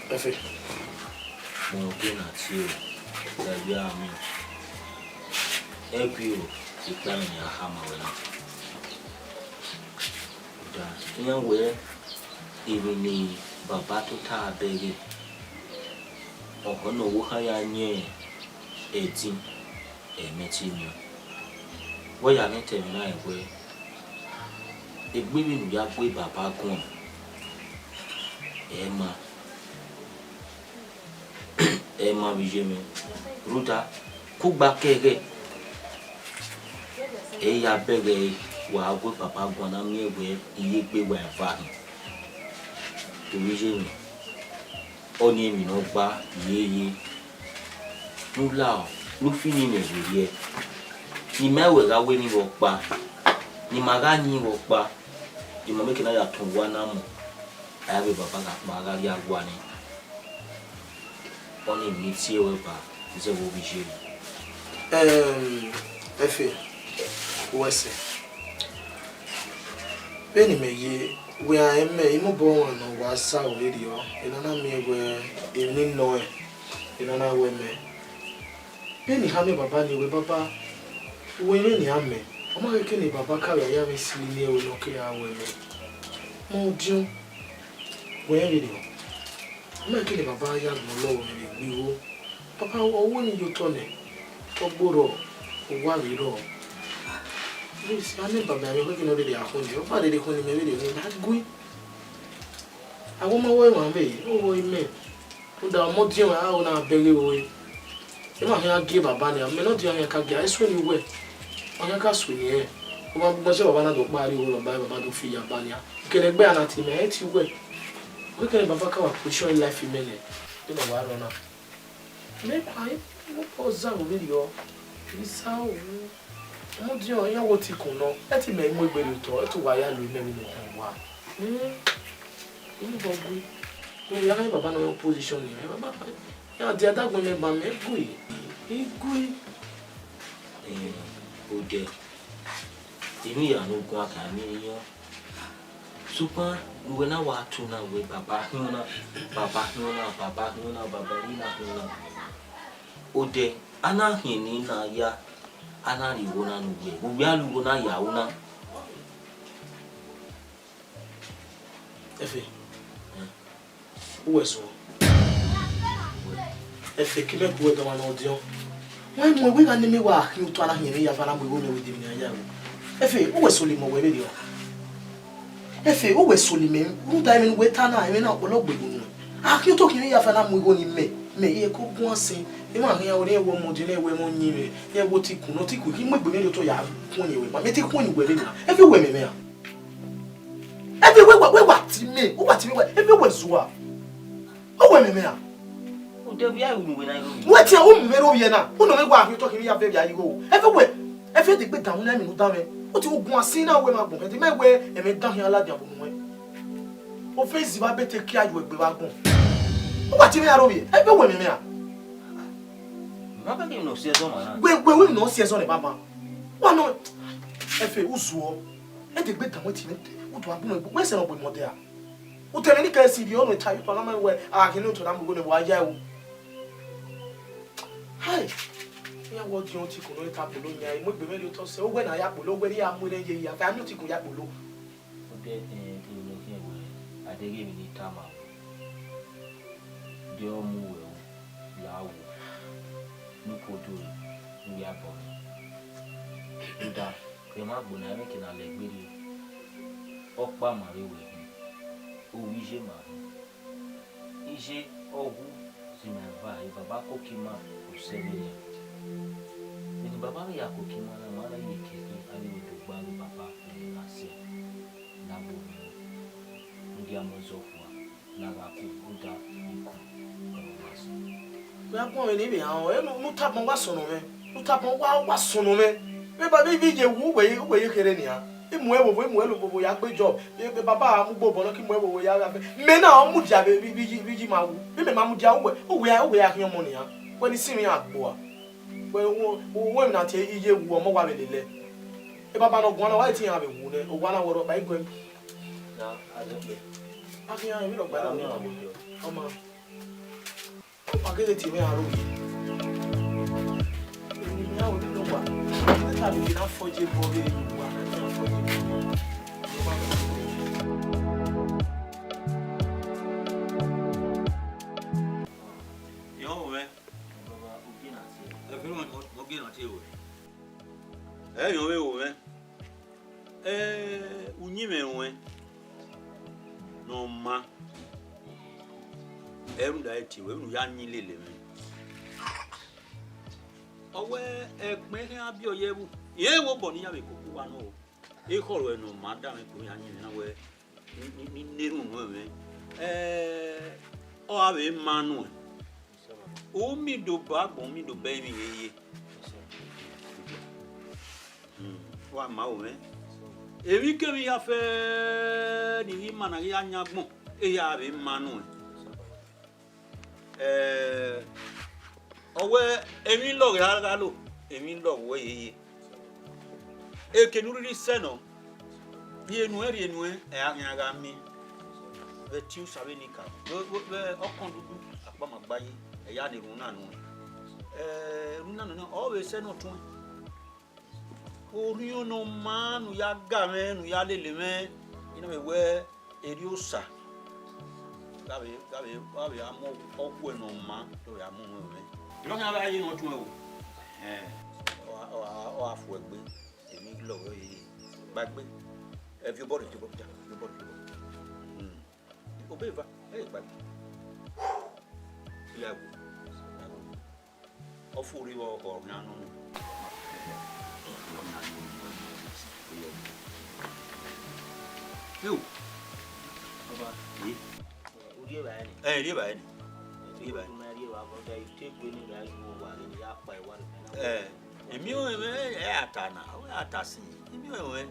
Ẹfe. Mẹ ọghe na tie o, da ya mi. Ẹgbẹe o, ikpia mwẹ nian khama wẹ na. Da, iran wẹ emwi ne baba tota bẹghe, ọhọ ne ọvbokhan ya yin ẹtin, ẹ i mẹ te miẹn. Wẹ ya mwẹ ta ẹmwẹ na wẹ, egbe vbene u ya gu baba guan, ẹ i ma. Ẹ i ma vbe iye mwẹ, rhunmwuda, kugba kẹghẹ, ẹ i ya bẹghe ẹre, wa gu baba guan na miẹn wẹ I ye egbe wa eva hin. Vbe iye mwẹ, ọnii emwi ne ọ gba, I ye ye. Ne u lao, ne u fi yin mẹ werriẹ, ne ima ruẹ gha ru emwi vbe ọkpa, ne ima gha yin vbe ọkpa, emọ mẹ ke na ya tọn owa na mu, a i vbe baba gha kpa gha rrie awa nẹ. Ọnii emwi ne I tie ruẹ ba zẹ vbe ovbi iye mwẹ. Ẹm, Ẹfe, wẹ sẹ. Vbene imẹ ye, wẹ rẹn mẹ, I mobọ rẹn ne ọ wa sa ore rriọ, ena na miẹn wẹ emwi ni nọ rẹn, ena na ru ẹmwẹ. Vbene I khama baba ni wẹ, baba, wẹ vbene a mẹ, ọ ma khẹke ne baba ka vbe ya vbe sili ne ẹvbo ne ọ ke ra ru ẹmwẹ. Mẹ ọdiọn, wẹ rẹn vberriọ. Ọ ma khẹke ne baba ya gbọlọ ru ẹmwẹ vbe egbe igho. Papa, ọ wẹ ne I ye otọ nẹ, ọ gborọ, ọ wa vbe rrọọ. Please, a miẹn baba mwẹ khẹke ne ọ rherhe a khun nẹ, ọ gba rherhe khun ne imẹ vberriọ, ne a gue. A wẹ ma wẹ emwa vbe, ọ wẹ imẹ. Rhunmwuda ọmọdiọn a ho na bẹghe ro re. Emwa khian gie baba nia, mẹ ne ọdiọn khian ka gie, a i sue ne uwẹ. Ọ khian ka sue ne irẹn. Ọ ma gbọgbọ sẹ baba na do kpa rrie oro, baba, baba do fi ya ba nia. Kẹlẹ egbe a na tie mẹ, ẹ i tie uwẹ. Wẹ kẹlẹ baba ka wa question life imẹ nẹ. Vbene ọ wa rrọọ na. Mẹ kpa, ọ za vberriọ, I sa ru. Mudiọn, iran wo te ikun nọ, ẹ te mẹ mu egbe rhie otọ, ẹ te uwa ya lo imẹ vbene ọ khan wa. Hmm, unu vbe ọ gui? Vbe ya mwẹ baba nọ opposition ni, mwẹ baba, ya dia dagbọn mẹ ba mẹ gui, I gui. Eh, odẹ, emwi hia ne u guan kha, emwi hia. Sokpan, uwẹ na wa tu na wẹ baba khian na, baba khian na, baba khian na, baba emwi na khian na. Odẹ, a na khian emwi na ya, a na rhie igho na ne uwẹ, uwẹ a rhie igho na ya ru na. Efe, uwẹ suọ. Efe, ke imẹ gu wẹ dọmwa ne ọ diọn. Wẹ mu ẹvbo igha ne mẹ wa khian otọ a na khian emwi ya eva na mu igho mẹ vbe de emwi ne a ya ru. Efe, uwẹ soli mẹ wẹ vberriọ. Efe, uwẹ soli mẹ, rhunmwuda ẹmwẹ ne uwẹ ta na, ẹmwẹ na ọkpọlọ gbe unu. A khian otọ khian emwi ya eva na mu igho ne imẹ, mẹ, irẹn ke guan sẹ, emwa khian ọre wẹ ọmọdé ne wẹ ẹmwẹ ọyẹnmwẹ, rẹn wẹ otikun, ne otikun, I mu egbe mwẹ rhie otọ ya khuọnyi wẹ, ma mẹ te khuọnyi wẹ vberriọ. Efe, uwẹ mẹ mwẹ ra? Efe, wẹ wa, wẹ wa ti mẹ, wẹ wa ti mẹ, wẹ, efe, wẹ zua. Uwẹ mẹ mwẹ ra? Ude vbe a ru nuwẹ na iro. Wẹ tiẹn u mu mwẹ rre ovbiẹ na, u nọ mwẹ wa khian otọ khian emwi ya eva ya igho. Efe, wẹ, efe, degbe dan mwẹ na, emwi ne u dan mwẹ. U te u guan sin na, wẹ ma gbọn mwẹ, de mẹ wẹ ẹmwẹ dan khian ladian vbe unu mwẹ. Ofe iziba be te kia yu egbe vbe agbọn. U wa tie mwẹ ya rre ovbiẹ, efe, uwẹ mẹ mwẹ ra? Ma bẹghe emwi ne ọ si ẹzọ ma na. Wẹ, wẹ, wẹ emwi ne ọ si ẹzọ nẹ, baba. Wa nọ, efe, u zuọ. Ẹ degbe dan mwẹ tie mwẹ, u do a gbọn egbe, wẹ sẹ ne ọ gbe mẹ ọdẹ ra? U te mwẹ ni kẹ esi rhie ọnrẹn ta ye otọ na, ma wẹ a ghi ne otọ na mu igho nẹ, wa ya ru. Hai! Iran wẹ ọdiọn otikun ne ọ ta kpolo yan, I mu egbe mwẹ rhie otọ sẹ, owẹ ne a ya kpolo, owẹ ne I ya mu erhẹn ye ya, a miẹn otikun ya kpolo. Odẹ, eh, emwi ne ọ khian wẹ, a deghẹ emwi ne I tama wẹ, de ọ mu wẹ o, ya wu, ne u ko do re, ne u ya bọ mwẹ. Rhunmwuda, rhie ma gbe na, ẹmwẹ ke na lẹ egbe rrie, ọkpa ma rre wẹ hin, ovbi iye ma hin. Iye ọghu si ma eva, e baba koko ima osẹe vberriọ. Vbene baba vbe ya koko ima na, ma na ye keke avbe iwindogbare baba vbe gha sẹ ne a gbe orhiọn, ne u dia mu ẹzọ fua, ne a gha ku rhunmwuda ikun ọre ọ ma sẹ. Wẹ a guọnmwẹ ne I vbe rhan ruẹ, ne u, ne u tobọ wa sọnnọ mwẹ, ne u tobọ wa, wa sọnnọ mwẹ. Vbe ba vbe, vbe iye wu, uwẹ, uwẹ ye kherhe nian. I mu ẹvbo, I mu ẹvbo ya gbe job. Vbe, vbe baba mu gbe obọ nọ, ke I mu ẹvbo ya gha fe. Mẹ na ọ mudia vbe, vbe, vbe iye, vbe iye ima wu. Vbe mẹ ma mudia uwẹ, uwẹ, uwẹ ya khian ọmọ nian. Wẹ ne I sinmwi iran gboa. Wẹ, wẹ, wẹ emwi na tie iye wu ọmọ wa vbe lele. E baba ne ọ guan na, wa i te iran vbe wu nẹ, owa na wẹ ọrọkpa i guẹ. Na, a zẹ kpe. A khian emwi rhọkpa na, ọmọ. Ọ ma gele tie mwẹ aro. Emwi ne a ru ne uwa, ne a ta vbe na fọ ye bọ vbe uwa, na fọ ye bọ. Yọ, wẹ. Ẹfe ne ọ gele na tie ruẹ. Ẹ yọ vbe ro mwẹ. Ẹ, uyinmwẹ ruẹn ne ọ maa, ẹ rhunmwuda ẹ tie ruẹ, vbene u ya yin lele mwẹ. Ọ wẹ ẹgbẹn khian biẹ ọ ye ẹvbo, irẹn vbe obọ ne I ya vbe koko uwa nọ o. Ekhọe ruẹ ne ọ maa da mwẹ ko ya yin mwẹ na wẹ, ni, ni, ni, ne erhunmwu ruẹn mwẹ. Ẹ, ọ gha vbe ma nuẹn. U miẹn do ba agbọn, u miẹn do bẹ emwi yeye. Hmm, wa ma ru mwẹ. Emwikemwi hia fẹẹrẹ ne I ghi ma na ghi ya yan agbọn, ehia vbe ma nuẹn. Ẹ, ọ wẹ emwi lọghọ a gha lo, emwi lọghọ yeye. Eke ne u rhirhi sẹ nọ, rhie nuẹn, rhie nuẹn, ẹ a khian gha miẹn. Vbe ẹtin Osa vbene I ka, vbe, vbe, vbe ọkọn dudu, akpama gba yi, ẹ ya ne erhunmwu na nuẹn. Ẹ, erhunmwu na nuẹn, ọ vbe sẹ ne ọ tuẹn. Orhiọn ne ọ maa ne u ya ga mwẹ, ne u ya lele mwẹ, I na vbe wẹ erriọ Osa, gha vbe, gha vbe, gha vbe a mu ọkhuẹ ne ọ maa, ọ vbe a mu mwẹ mwẹ. Erriọ khian gha ye ne ọ tuẹn o. Ẹn, ọ gha, ọ gha, ọ gha fu ẹgbe, emwi lọghọ yeye. Gba egbe, ẹ viọ obọ rre, viọ obọ rre, viọ obọ rre, viọ obọ rre. Hmm. Obọ eva, ẹ gba egbe. Iya wo, iya wo. Ọ fo rre vbe ọghe ọghan nọ. Eo, baba, eh? U rri evbare nẹ? Ẹ, I rri evbare nẹ. I rri evbare. Erriọ ma rri evbare, but I te gue ne I gha ru owa ghe ne I ya kpa ẹwa rre. Ẹ. Emiọnmwẹ mwẹ ẹ a ta na, ọ a ta sin. Emiọnmwẹ mwẹ,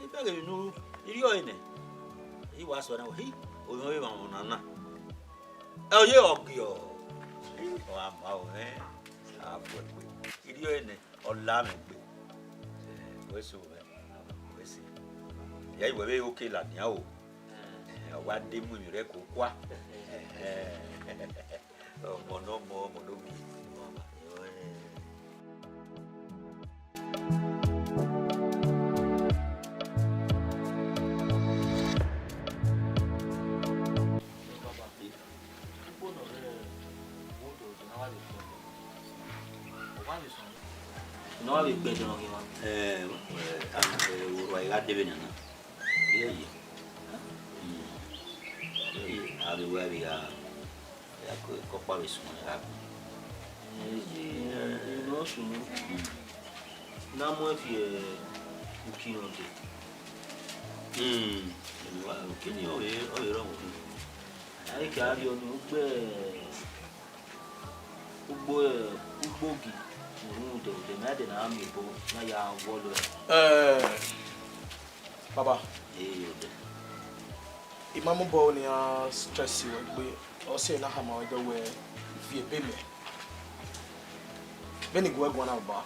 I bẹghe emwi ne u ru, I rhie ọre nẹ. I wa sẹ ọna, hi, ovbi mwẹ ọvbokhan na na. Ẹ, ọ ye ọgiọ. Ọ gha ma o, ẹ, a bu ẹkpe. I rhie ọre nẹ, ọ la mwẹ egbe. Ẹ, wẹ so mwẹ, wẹ se. Ya, I wẹ vbe oke ladian o. Ẹ, ọ wa de mu emwi rẹ ko kua. Ẹ, ọmọ ne ọmọ, ọmọ ne ovbi. Ne ọ vbe gbẹdẹ nọ ghi mwa. Ẹ, ẹ, orua I gha dee vbe nian na. Iye, iye. Mm. Iye, a vbe wẹ vbe gha, ya ko, ke ọkpa vbe suẹn gha gun. Ẹ, ẹ, ẹ, ne ọ sunu. Mm. Ne a mu ẹn fi, ẹ, uki nọ dee. Mm. Uki ni ọ vbe, ọ vbe rọ vbe. A i ke a rhie ọnii ugbẹ. Ugbo, ugbo gi, uhunmwu odẹ, odẹ ne a dẹ ne a miẹn obọ ne a ya wọlọ ẹre. Eh, baba, Ee, odẹ. I ma mobọ ne iran stress wẹ gbe, ọ sẹ ne a khama wẹ dẹ wẹ viẹ ebe mẹ. Vbene I gu ẹre guan na, baba,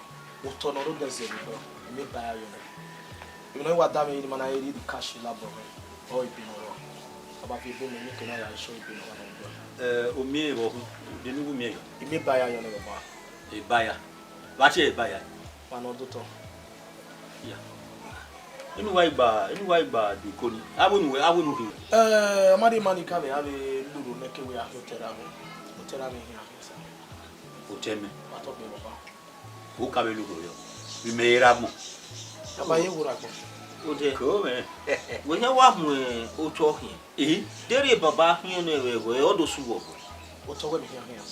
otọ ne ọ rre odẹ zẹ vbe obọ, I miẹn ba ya yọ nẹ. Emwi ne ọ wa da mwẹ yi ne ima na rhie the cash labọ mwẹ, ọ ebe ne ọ rrọọ. Baba, viẹ ebe mẹ, ne I ke na ya sure ebe ne ọ rrọọ. Eh, u miẹn vbe ọkhọ, de ne u miẹn yọ? I miẹn ba ya yọ nẹ, baba. Eba ya? Vbe a tie eba ya? Wa ne ọ do otọ. Ya. Inu wa gba, inu wa gba do iko ni. Avbe unu wẹ, avbe unu khin. Eh, ọ ma rhie ima ni ka vbe, a vbe lurhu nẹ ke wẹ a khin otọ erha mwẹ. Otọ erha mwẹ khin a khin sa. Otọ mẹ. Wa tọ gbe baba. U ka vbe lurhu yọ. Vbe imẹ i re agbọn. Baba ye wo ra agbọn. Odẹ. Ko mẹ. Wẹ hia wa mu otọ khian. Ehe. Deghẹ baba khian nẹ vbe ẹghẹ, ọ do sẹ uwẹ obọ. Otọ wẹ mẹ khian khian.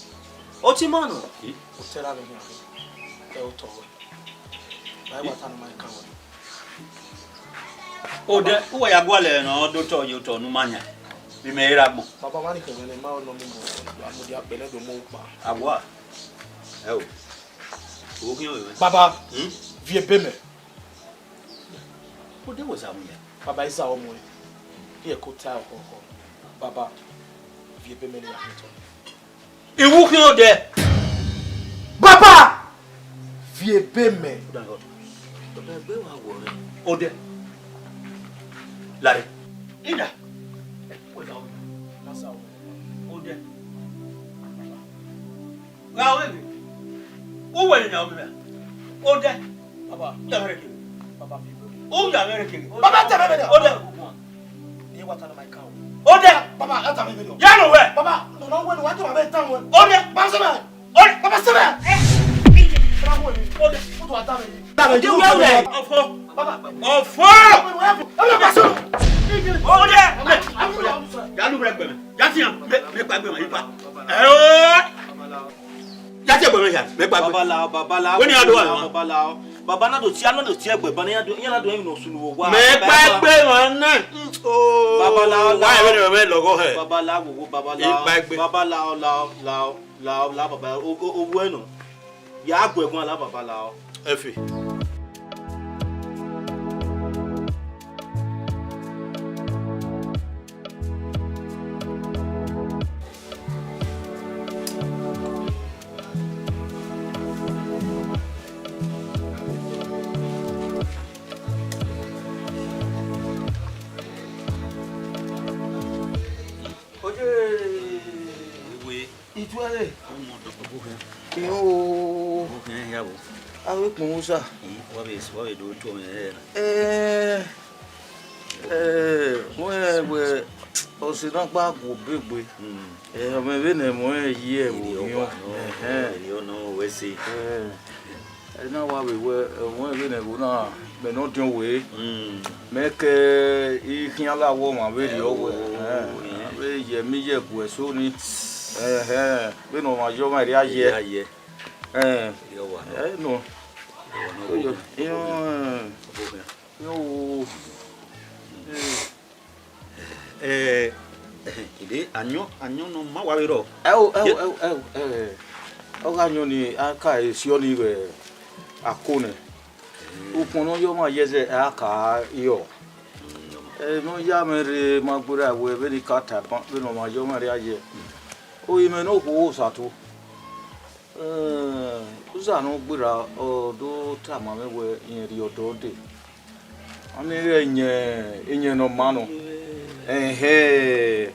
Ọtẹn ima nọ. Ehe. Otọ erha mwẹ khian khian. Ẹ otọ wẹ. Ma i wa ta ne ma i kan wẹ. Odẹ, uwẹ ya gualọ ẹre ne ọ do otọ ye otọ ne u ma yan. Vbe imẹ i re agbọn. Baba, ma ni khẹ mwẹ nẹ, ma nọ mu mọ, a mudia kpẹ nẹ do mu kpa. A wa. Ẹ o. O khin ọvbe mwẹ. Baba, Hmm? Viẹ ebe mẹ. Odẹ, wẹ zẹ mu yan. Baba, I zẹ ọmọ ẹ. Iye ko ta ọkhọ ọkhọ. Baba, viẹ ebe mẹ ne ya khin otọ. Iwu khin odẹ. Baba! Viẹ ebe mẹ. Odẹ, egbe wa wọ rẹ. Odẹ. Lare. Ida. Odẹ. Gha wẹ vbe. U wẹ ne ọ mẹ. Odẹ. Baba. U ya mwẹ rre kere. Baba, viẹ ebe mẹ. U ya mwẹ rre kere. Baba, ta mwẹ vberriọ. Odẹ. Ni wa ta ne ma i kan o. Odẹ. Baba, a ta mwẹ vberriọ. Ya nọ wẹ. Baba, no, no, wẹ, no, wa ta mwẹ ta wẹ. Odẹ. Baba, sẹ mwẹ. Odẹ. Baba, sẹ mwẹ. Odẹ. Odẹ. Odẹ. Odẹ. Ọfọ. Baba. Ọfọ. Baba, sẹ mwẹ. Odẹ. Ya lu rẹ gbẹmẹ. Ya tian. Mẹ, mẹ kpa gbẹmẹ, ipa. Ẹ o. Ya tie egbe mwẹ hia, mẹ kpa egbe. Babalao, babalao. Wẹ ne a do wa? Babalao. Baba na do tie, a na do tie egbe, ba ne iran do, iran na do emwi ne ọ sunu vbe owa. Mẹ kpa egbe mwa na. Oh. Babalao, wa, emwi ne mẹ lọghọ hẹ. Babalao, wo, wo, babalao. I kpa egbe. Babalao, lao, lao, lao, lao, baba. O, o, o, wẹ nọ. Ya gu ẹre guan, lao, babalao. Ẹfe. Oye! Ewe. Ituẹre. Ọmọ dọkọ bọ khin. Iyo. Bọ khin ya bo. Aro ekpọn wo sa. Hmm, wa be, wa be do tuẹ mwẹ hẹ na. Eh. Eh, wẹ, wẹ, ọse na gba gu obegbe. Hmm. Eh, ọ mwẹ vbene ẹmwẹ ọnrẹn ye ẹvbo. Iri ọwa nọ, iri ọnọ wẹ se. Eh. Ẹ na wa vbe wẹ, ẹmwẹ vbene ẹvbo na, mẹ ne ọ diọn wẹ. Hmm. Mẹ ke I khian la wọ ọmwa vberriọ wẹ. Oh, eh, eh. Vbe ye mi ye gu ẹso ni. Ẹhẹn, vbene ọmwa ye ọmwa erriọ a ye. Erriọ a ye. Eh. Iri ọwa nọ. Eh, no. Iri ọwa nọ. Oyo, iyo, eh. Ọbọ khian. Yo. Eh, ide ayọn, ayọn nọ ma wa vbe rrọọ. Ẹo, ẹo, ẹo, ẹo, eh, ọ gha yọn ni, a ka e si ọnii vbe Ako nẹ. Ukpọn ne ọ yọ ọmwa ye ẹzẹ, a ka yọ. Ẹ, ne ọ ya mwẹ rre, ma gberra wẹ vbene I ka ta ban, vbene ọmwa yọ ọmwa rre aye. Orinmwẹ ne okhuo Osato. Ẹ, uza ne ọ gberra, ọ do tama mwẹ wẹ irẹn rhie ọdọ dee. Ọnii ighẹ iyẹn, iyẹn ne ọ maa nọ. Ẹhẹn.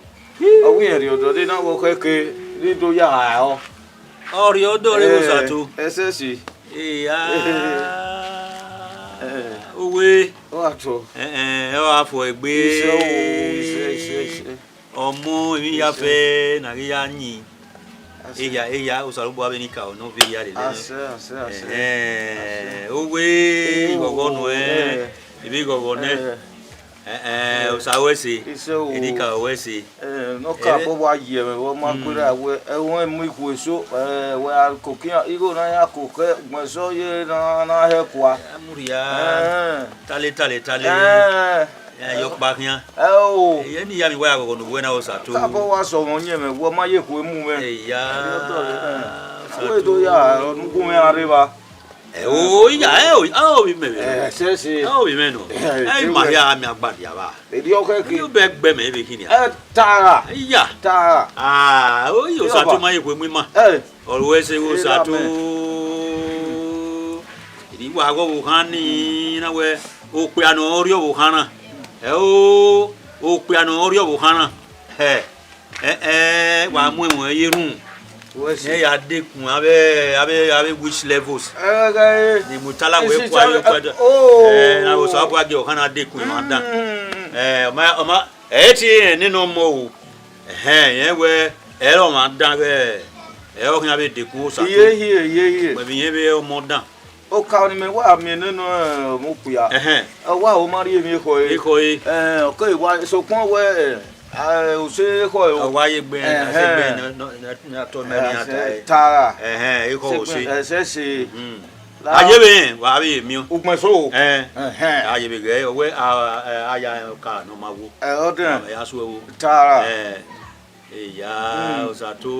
Ọ wẹ irẹn rhie ọdọ dee na, vbe ọ khẹke, ne I do ya ha ẹre. Ọ rhie ọdọ re vbe Osato. Ẹsẹse. Eya. Owe. Ọ gha tọ. Ẹn, ẹn, ọ gha fo egbe. Isẹ o, isẹ, isẹ, isẹ. Ọmọ emwi ya fẹ na ghi ya yin. Eya, eya, Osanobua vbe ne I ka nọ vbe ya lele nẹ. Asẹ, asẹ, asẹ. Ẹhẹn, owe, ighọghọ nuẹn, ivbi ighọghọ nẹ. Ẹhẹn, Osa ruẹ ẹse, Enika ruẹ ẹse. Ne ọ ka bọ wa ye mwẹ vbe ọ ma gberra wẹ ẹmwẹ mu ikhuo eso, wẹ a koko iran, igho na ya koko ugbẹn sẹ ye na na hẹ kua. Amurria. Tale, tale, tale. Ẹ, yọ kpa khian. Ẹ o. Ẹ ne I ya miẹn wa ghọghọ ne uwẹ na, Osato. Ka bọ wa sẹ ọmọ yẹn mwẹ, wẹ ọ ma ye ekhue mu mwẹ. Eya. Wẹ do ya, ọ ne u gu mwẹ a rre evba. Ẹ o, iya, ẹ o, a ovbi mẹ vbe. Ẹ, sẹse. A ovbi mẹ nọ. Ẹ, ẹ ma hia miẹn agbada vba. Erriọ khẹke. Ẹ bẹ gbe mẹ vbe khin nia. Ẹ, tara. Iya. Tara. Ah, o, Osato ma ye ekhue mu ima. Ẹ. Ọ ruẹ ẹse vbe Osato. Erriọ wa ghọ vbe okhan nii, na wẹ okpia ne ọ rrie ọvbokhan na. Ẹ o, okpia ne ọ rrie ọvbokhan na. Ẹ, ẹ, ẹ, wa mu ẹmwẹ ye erhunmwu. Nẹ ya dekun avbe, avbe, avbe witch levels. Ni mu tala wẹ kua ye okpia da. Ẹ, na vbe Osanobua gie okhan na dekun emwa dan. Ẹ, ọ ma, ọ ma, ẹ i tie rẹn nene ọmọ o. Ẹhẹn, irẹn wẹ, ẹ i re ọmwa dan ghẹ, ẹ i re ọ khian vbe dekun Osato. Iye, iye, iye, iye. Wẹ vbe irẹn vbe ọmọ dan. Oka ni mẹ wa miẹn nene ọmọ okpia. Ẹhẹn. Ọ wa ho ma rhie emwi ekhọe. Ekhọe. Ẹ, ọ keghi wa, sokpan wẹ, ẹ, ose ekhọe o. Ọ wa ye egbe, ẹhẹn, ose egbe ne, ne, ne, ne a tọ mẹ ne a ta ẹre. Tara. Ẹhẹn, ekhọe ose. Ẹsẹse. A ye vbe rẹn, wa vbe miẹn. Ugbẹn so. Ẹn. Ẹhẹn. A ye vbe ghẹ, ọ wẹ, a, a, a ya rẹn oka ne ọ ma wo. Ẹ, ọ dẹn. A ya su ẹvbo. Tara. Ẹ, eya, Osato,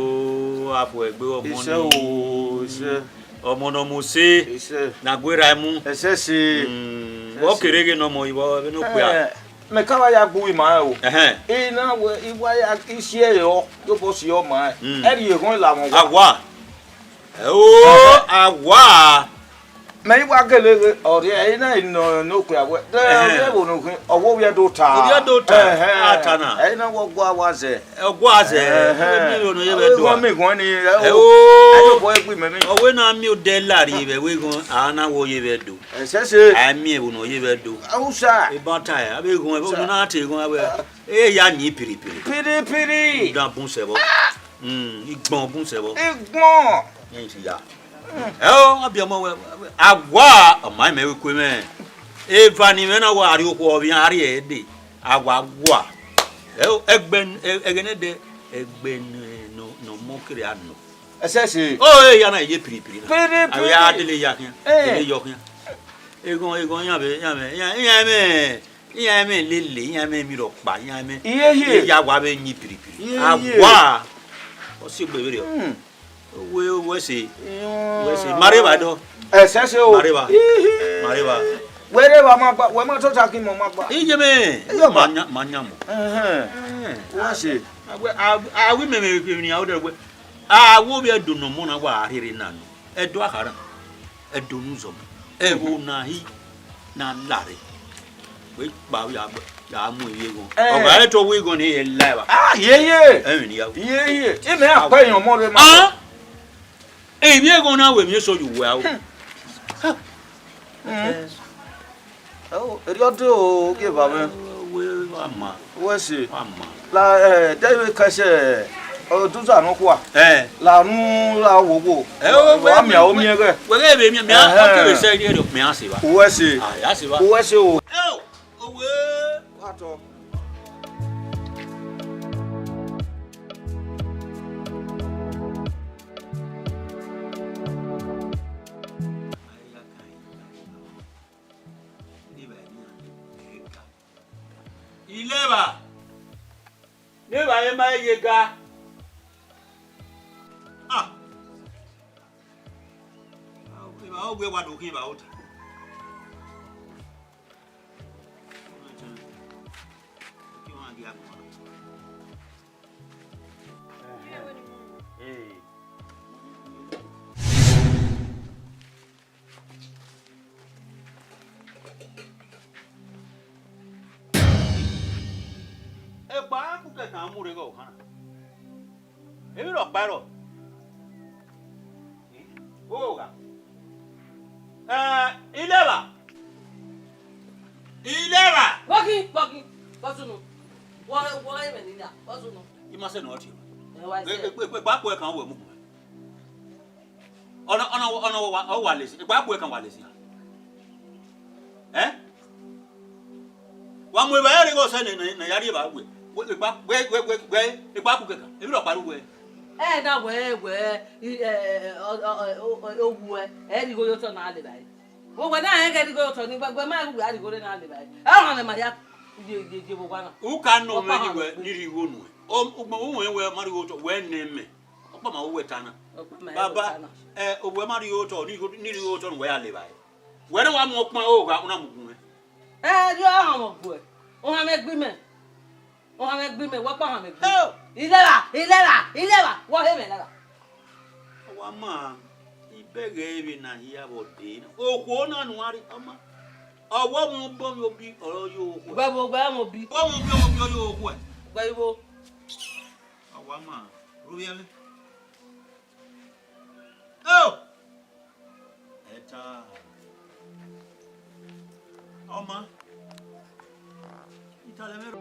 a fu ẹgbe ọmọ ni. Isẹ o, isẹ. Ọmọ ne ọ mu ose, isẹ, ne a gberra mu. Ẹsẹse. Mm, ọ kere ghe ne ọmọ ivbọ, vbene okpia. Ẹ, mẹ ka wa ya gbe uwu ima rẹn o. Ẹhẹn. I na wẹ, I wa ya, I si ẹre ọ, yobọ si ọ ma rẹn. Mm. Ẹ rhie eghọn lavọn wa. A wa. Ẹ o, a wa. Mẹ i wa gele ghe, ọ rhie ẹre na nọ ne okpia wẹ. De, ọ rhie ẹvbo ne okhin, ọ wẹ ovbi ẹre do ta. Ovbi ẹre do ta, ẹhẹn, a ta na. Ẹre na wẹ ọ gua wa zẹ. Ọ gua zẹ, ẹhẹn, ọ miẹn vbene ọ ye vbe do. Ọ miẹn eghọn ni, ẹ o. Ẹ o. Ẹ o, bọ egbe mẹ mi. Ọ wẹ na miẹn odẹ la rrie vbe ẹvbo eghọn, a na wẹ ọ ye vbe do. Ẹsẹse. A miẹn vbene ọ ye vbe do. Hausa. Eban ta ẹre, avbe eghọn, ẹvbo na te eghọn avbe. E ya yin piripiri. Piripiri. Dan bun sẹ vbọ. Mm, igbọn bun sẹ vbọ. Igbọn. Yẹn ti ya. Ẹ o, a biẹ ọmọ wẹ, a wa, ọ ma mẹ vbe ku mwẹ. Eva ni mwẹ na wa rrie okhuo, ọ vbe iran rrie ẹdẹ, a wa gua. Ẹ o, ẹgbẹ, ẹ, ẹghẹ ne ẹdẹ, ẹgbẹ ne, ne, ne ọmọ kere a nọ. Ẹsẹse. O, e ya na ye piripiri na. Piripiri. A vbe ya dele ya khian, ẹ, dele yọ khian. Eghọn, eghọn, iran vbe, iran vbe, iran, iran mwẹ, iran mwẹ lele, iran mwẹ emwi rhọkpa, iran mwẹ. Iye, iye. Iye a wa vbe yin piripiri. Iye, iye. A wa. Ọ si egbe vberriọ. Hmm. Wẹ, wẹ se. Wẹ se. Ma rre evba dọ. Ẹsẹse o. Ma rre evba. Ihi. Ma rre evba. Wẹ rre evba ma gba, wẹ ma tota kin mọ ma gba. Iye mẹ. Iye ma nya, ma nya mọ. Ẹhẹn. Ẹhẹn. Wẹ se. A wẹ, a, a wi mẹ mẹ emwi a odẹ wẹ. A wo vbe ẹdo ne ọmọ na wa rherhe na nọ. Ẹdo a kha ra. Ẹdo ne uzọmọ. Ẹvbo na hi na lare. Wẹ kpa ya, ya mu ivbi eghọn. Eh. Ọ gha re te ọ wu eghọn ne ẹ la evba. Ah, ye, ye. Ẹmwẹ ne I ya ru. Ye, ye. Imẹ a kpa eyan ọmọ rre ma. Ah. Ivbi eghọn na wẹ emwi eso ye uwẹ aro. Hmm. Hmm. Eh. Oh, erriọ de o, gie evba mwẹ. Wẹ wa ma. Wẹ se. Wa ma. La, eh, de vbe kẹsẹ, eh, oduza nọkhua. Eh. La nu la wo wo. Eh, o, wa mia o miẹn ghẹ. Wẹ ghẹ vbe miẹn, miẹn, ẹhẹn, ọ kevbe sẹ rhie rhie, miẹn a se va. Wẹ se. Ah, ya se va. Wẹ se o. Eh, o, owe. Wa tọ. Ileva, ne evba ẹre ma ye ga. Ah. Ọ wẹ wa do khin vbe ota. Egba ku kẹkan mu rre ghe ọkhan na. Emwi rhọkpa rrọọ. Ogha. Eh, Ileva. Ileva. Bọgin, bọgin, bọ sunu. Wọ, wọ emwi ni na, bọ sunu. I ma sẹ ne ọ tie. Ẹ wa sẹ. Egbe, egbe, egbe akpọ ẹkan wẹ mu. Ọna, ọna, ọna wa, ọ wa lesi. Egbe akpọ ẹkan wa lesi. Eh? Wa mu evba ẹre ghe ọsẹ ne, ne, ne ya rri evba wẹ, wẹ, wẹ, wẹ, wẹ, wẹ, ekpa ku kẹkan, emwi rhọkpa ru wẹ. Ẹ na wẹ, wẹ, i, ẹ, ẹ, ọ, ọ, ọ, ọ, owuẹ, ẹ rhie igho ye otọ na le vba ẹre. Wẹ, wẹ na rẹn ghẹ rhie igho ye otọ ni, wẹ, wẹ ma ru wẹ a rhie igho rre na le vba ẹre. Ẹ ọmwa mwẹ ma ya ye, ye, ye vbe owa na. U ka nọ mwẹ ni wẹ, ni rhie igho nuẹn. Ọ, u gbẹn u wẹ ma rhie igho otọ, wẹ nẹ mẹ. Ọkpa ma wẹ ta na. Ọkpa ma wẹ ta na. Baba, ẹ, owẹ ma rhie igho otọ, ni rhie igho, ni rhie igho otọ ne uwẹ ya le vba ẹre. Wẹ ne wa mu ọkpan ogha, u na mu gun mwẹ. Ẹ, rhie ọmwa mwẹ gu ẹ. Ohanmwẹ gbe imẹ. Ohanmwẹ gbe imẹ, wẹ ọkpa ohanmwẹ gbe. Ileva, ileva, ileva, wẹ ọhẹ mwẹ ileva. Wa ma, ibẹghe vbe na hia vbe ọdẹ na. Okhuo na nu a rri, ọ ma. Ọ wẹ ọmọ obọ mwẹ obi, ọ yo okhuẹ. Wẹ vbe, wẹ ọmọ obi. Ọmọ obi, ọmọ obi, ọ yo okhuẹ. Wẹ vbe. Ọ wa ma, ru vbiẹ mwẹ. Oh! Ẹta. Ọ ma. Italẹ mwẹ ro.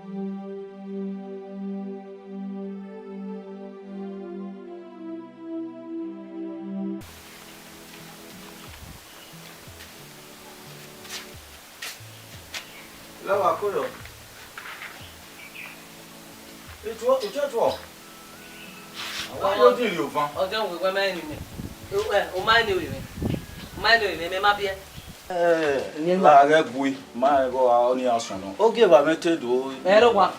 Lẹ wa ko yọ. Ituo, ituo, ituo. Wa yo di rhie ovan. Ọjọ wẹ wẹ ma rẹn ne imẹ. Ẹ, o ma rẹn ne ovbi mwẹ. O ma rẹn ne ovbi mwẹ, mẹ ma biẹ. Ẹ, la ghẹ gui, ma rẹn ghe ọ ni a sọnnọ. Ogieva mwẹ te do. Ẹ rọ wa.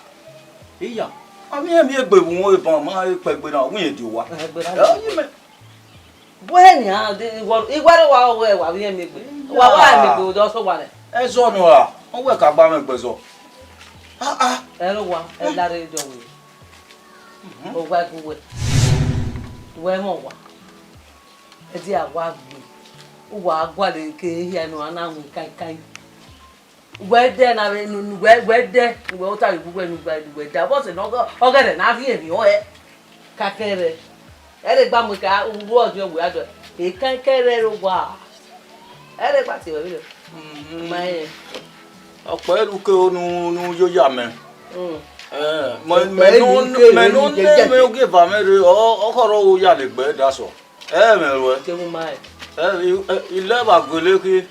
Iya. A miẹn miẹn egbe vbe uhunmwu ebọ, ma kpẹ egbe na, wẹ irẹn di owa. Egbe na. Ẹ, ọ yi mẹ. Bu ẹre nian, de, iwẹ, iwẹ rre wa, wẹ wa vbe irẹn miẹn egbe. Wa, wa miẹn egbe, odọ sẹ owa nẹ. Ẹzọ nọ ra, ọ wẹ ka gba mwẹ egbe zọ. Ah, ah. Ẹ rọ wa, ẹ la rre dọ wẹ. Mhm. Owa gu wẹ. Wẹ mọ wa. Ẹ dia wa gbe. Uwa gualọ ke hia nọ, a na winna kaikai. Wẹ dẹ na vbe nu, nu, wẹ, wẹ dẹ, wẹ ota vbe uwẹ nu, wẹ, wẹ da. Vbọzẹ ne ọghẹ-, ọghẹrẹ na rhie emwi ọnrẹn. Kakẹrẹ. Ẹre gba mu ka, uwu ọdiọn wẹ a dọ. Ekẹkẹrẹ ro wa. Ẹre gba tie wẹ vberriọ. Mhm. Ma rẹn. Ọkpẹ ru ke nu, nu yo ya mẹ. Mm. Eh, mẹ, ọkpẹ mẹ ru nu, ke mẹ nu nu ne jẹjẹ. Mẹ ogieva mwẹ rre, ọ, ọ khọrọ wo ya le gbe da sọ. Ẹ mwẹ ruẹ. Kevbe ma rẹn. Ẹ, i, ẹ, ilẹvba gele khin,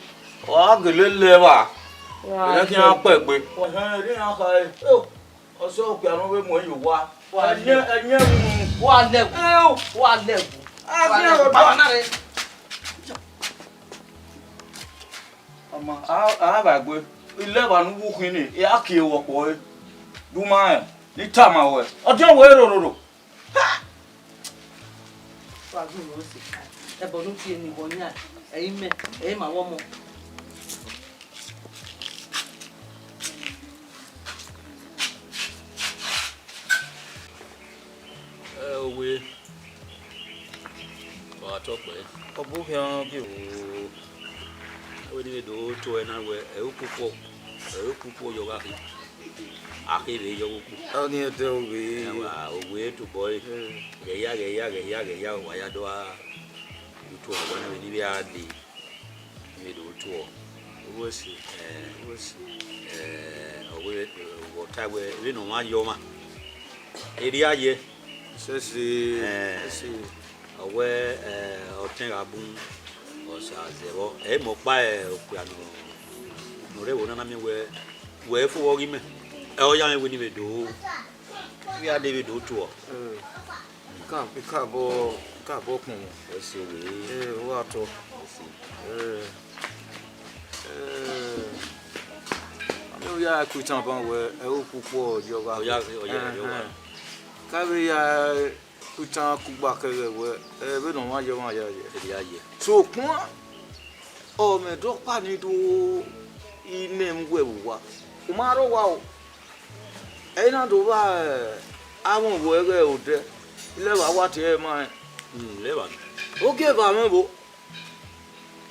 ọ gha gele lẹvba. Wa ẹnẹ khian lẹ. Kpẹ egbe. Ẹhẹn, erriọ iran khare. Eo, ọsẹ okpia ne ọ vbe mu ẹn ye owa. Wa ẹyẹn, lẹ. Ẹyẹn unu. Wa lẹ ẹwu. Eo. Wa lẹ ẹwu. A wa lẹ ẹwu. Baba na rre. Ọma, a, a vba egbe. Ilẹvba ne u wu khin nii, a kie wẹ ọkpọ ẹre. Du ma rẹn, ne I tama ruẹ. Ọdiọn wẹ rororo. Wa ghi mwẹ ose. Ẹbọ ne u tie ni wọ yan, ẹ i mẹ, ẹ i ma wọ mọ. Ẹ, owe, ọ gha tọ kpẹẹ. Ọ bu khian gie. Oo, wẹ ne I vbe do tuẹ na wẹ, ẹ, ukpukpu, ẹ, ukpukpu yọ gha khin. A khe vbe yọ vbe ukpu. Ọni ẹdẹ ovbe. Ẹ wa, owe tobọ ẹre. Ghẹ ya, ghẹ ya, ghẹ ya, ghẹ ya, wa ya do a, utu ọmwa ne vbe ni vbe a dee. Vbe do tuọ. Uwẹ si. Eh. Uwẹ si. Eh, ọ wẹ, ọ ta wẹ, vbene ọmwa ye ọmwa, erriọ a ye. Sẹse. Eh. Sẹse. Ọ wẹ, eh, ọtẹn gha bun, ọ sa zẹ vbọ. Ẹ i mẹ ọkpa, eh, okpia nọ, ne ọ rre ẹvbo na na miẹn wẹ, wẹ fo vbọ ghi mẹ. Ẹ, ọ ya mwẹ wẹ ne I vbe do, I vbe a de vbe do tuọ. Eh. Ka, ka bọ, ka bọ kpọnmwọ. Ẹse wẹ. Eh, ọ gha tọ. Ẹse. Eh, eh, a miẹn u ya ku itan ban wẹ, ẹ, ukpukpu ọ yọ gha. Ọ ya, ọ ya, ọ ya. Ẹhẹn. Ka vbe ya ku itan kugba kẹghẹ wẹ, ẹ, vbene ọmwa ye ọmwa ya ye. Ẹ ya ye. Sokpan, Ọ mẹ dọkpa ni do ine mu wẹ vbe uwa. U ma rre owa o. Ẹ i na do vba, eh, avọn vbe ẹghẹ odẹ, ilẹ vbe a wa tie ẹre ma rẹn. Hmm, lẹ vba. Ogieva mwẹ vbo.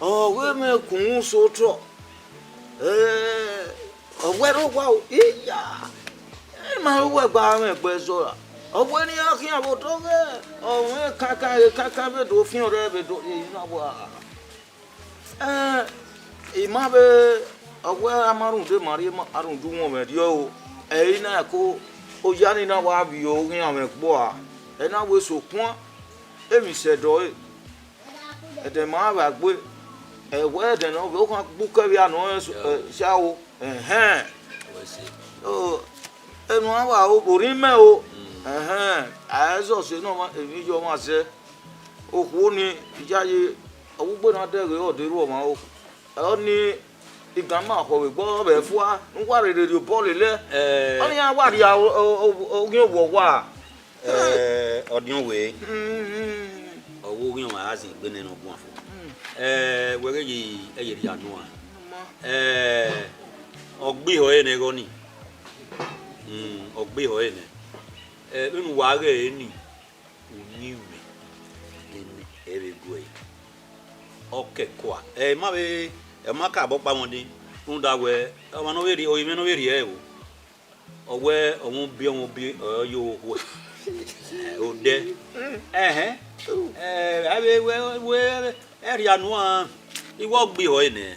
Ọ wẹ mwẹ kun so otọ. Eh, ọ wẹ rre owa o. Iya. Ẹ ma rre owa gba mwẹ gbe zọ ra. Ọ wẹ ne iran khian vbe otọ ghẹ. Ọ mwẹ kankan, kankan vbe do fian ọrẹ vbe do, eh, na wa. Ẹn, I ma vbe, ọ wẹ a ma rhunmwuda ma rhie ma, a rhunmwuda uwọnmwẹ rriọ o. Ẹ i na ko, oya ni na wa vbiẹ oghian mwẹ gbe ua. Ẹ na wẹ sokpan, emwi sẹ ẹdẹ ọre. Ẹdẹ ma vbe gbe, ẹ wẹ ẹdẹ ne ọ vbe okhan gbe ukẹvbia nọ rẹn so, ẹ, sia o. Ẹhẹn. So, enu a wa o, vbe orhiọn mẹ o. Ẹhẹn, a zẹ ọse ne ọmwa, emwi ye ọmwa zẹ. Okhuo ni, iyayi, ọ vbe ugbe na dẹghe, ọ de ru ọmwa o. Ọni, igan ma khọ vbe egbe, ọ vbe fua, ne uwa rherhe rhie obọ lele. Eh. Ọni iran wa rhie o, o, o, oghian owa uwa. Eh, ọdiọn wẹ. Mm, mm. Ọ wẹ oghian ọmwa a zin egbe nẹ ne ọ guan fo. Mm. Eh, wẹ ghe yi, ẹ ye rhie anu a. Mm, ma. Eh, ọ gbe ihọ ẹre nẹ ẹghẹ ọni. Mm, ọ gbe ihọ ẹre nẹ. Eh, vbene uwa ghe ẹre ni, uyinmwẹ nene ẹ vbe gu ẹre. Ọ kẹkua. Eh, ma vbe, ẹ ma ka bọ kpa wọn dee, rhunmwuda wẹ, ọmwa ne ọ vbe rhie, orinmwẹ ne ọ vbe rhie ẹre o. Ọ wẹ ọmwa obi, ọmwa obi, ọ yo khuẹ. Eh, odẹ. Ẹhẹn. Eh, avbe wẹ, wẹ, ẹ rhie anu a, I wẹ ọ gbe ihọ ẹre nẹ.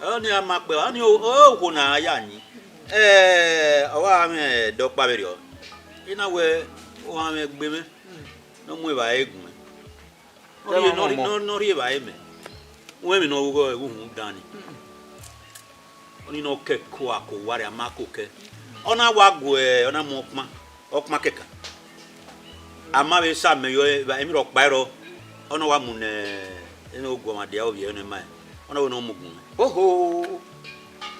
Ọni a ma kpẹ, ọni o, o, okhuo na ya yin. Eh, ọ gha mwẹ dọkpa vberriọ. I na wẹ, ohanmwẹ gbe mwẹ, ne ọ mu evbare gu mwẹ. Ọ rhie, ne ọ rhie, ne ọ rhie evbare mẹ. Wẹ emwi ne ọ ru igho ẹvbo uhunmwu dan ni. Ọni ne ọ kẹ ko a ko wa rre, a ma ko kẹ. Ọ na wa gu, ọ na mu ọkpan, ọkpan kẹkan. A ma vbe sa mẹ yọ, emwi rhọkpa i rrọọ, ọ na wa mu ne, ene oguọmwadia ovbi ẹre ne ma rẹn, ọ na wẹ ne ọ mu gun mwẹ. Oho!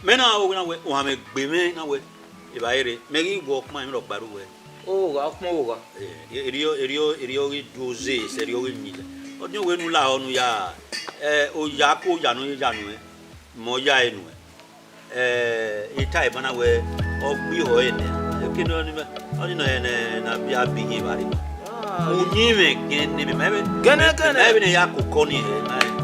Mẹ na, ọ wẹ na wẹ, ohanmwẹ gbe mwẹ na wẹ, evbare rre, mẹ ghi gu ọkpan emwi rhọkpa ru wẹ. Ogha, ọkpan ogha. Eh, erriọ, erriọ, erriọ ghi do ze, sẹ erriọ ghi mi. Ọdiọn wẹ ne u lahọ ne u ya, eh, oya ke oya ne ọ ya nuẹn, mẹ ọ ya ẹre nuẹn. Eh, I ta ẹre banna wẹ, ọ gbe ihọ ẹre nẹ. Eke nọ ni mẹ, ọni nọ ẹre nẹ, ne a biẹ a biẹ iyẹn evbare. Ah. Uyinmwẹ gẹn ne mẹ, mẹ vbe, gẹnẹ, gẹnẹ, mẹ vbe ne ya koko ni hẹ, ma rẹn.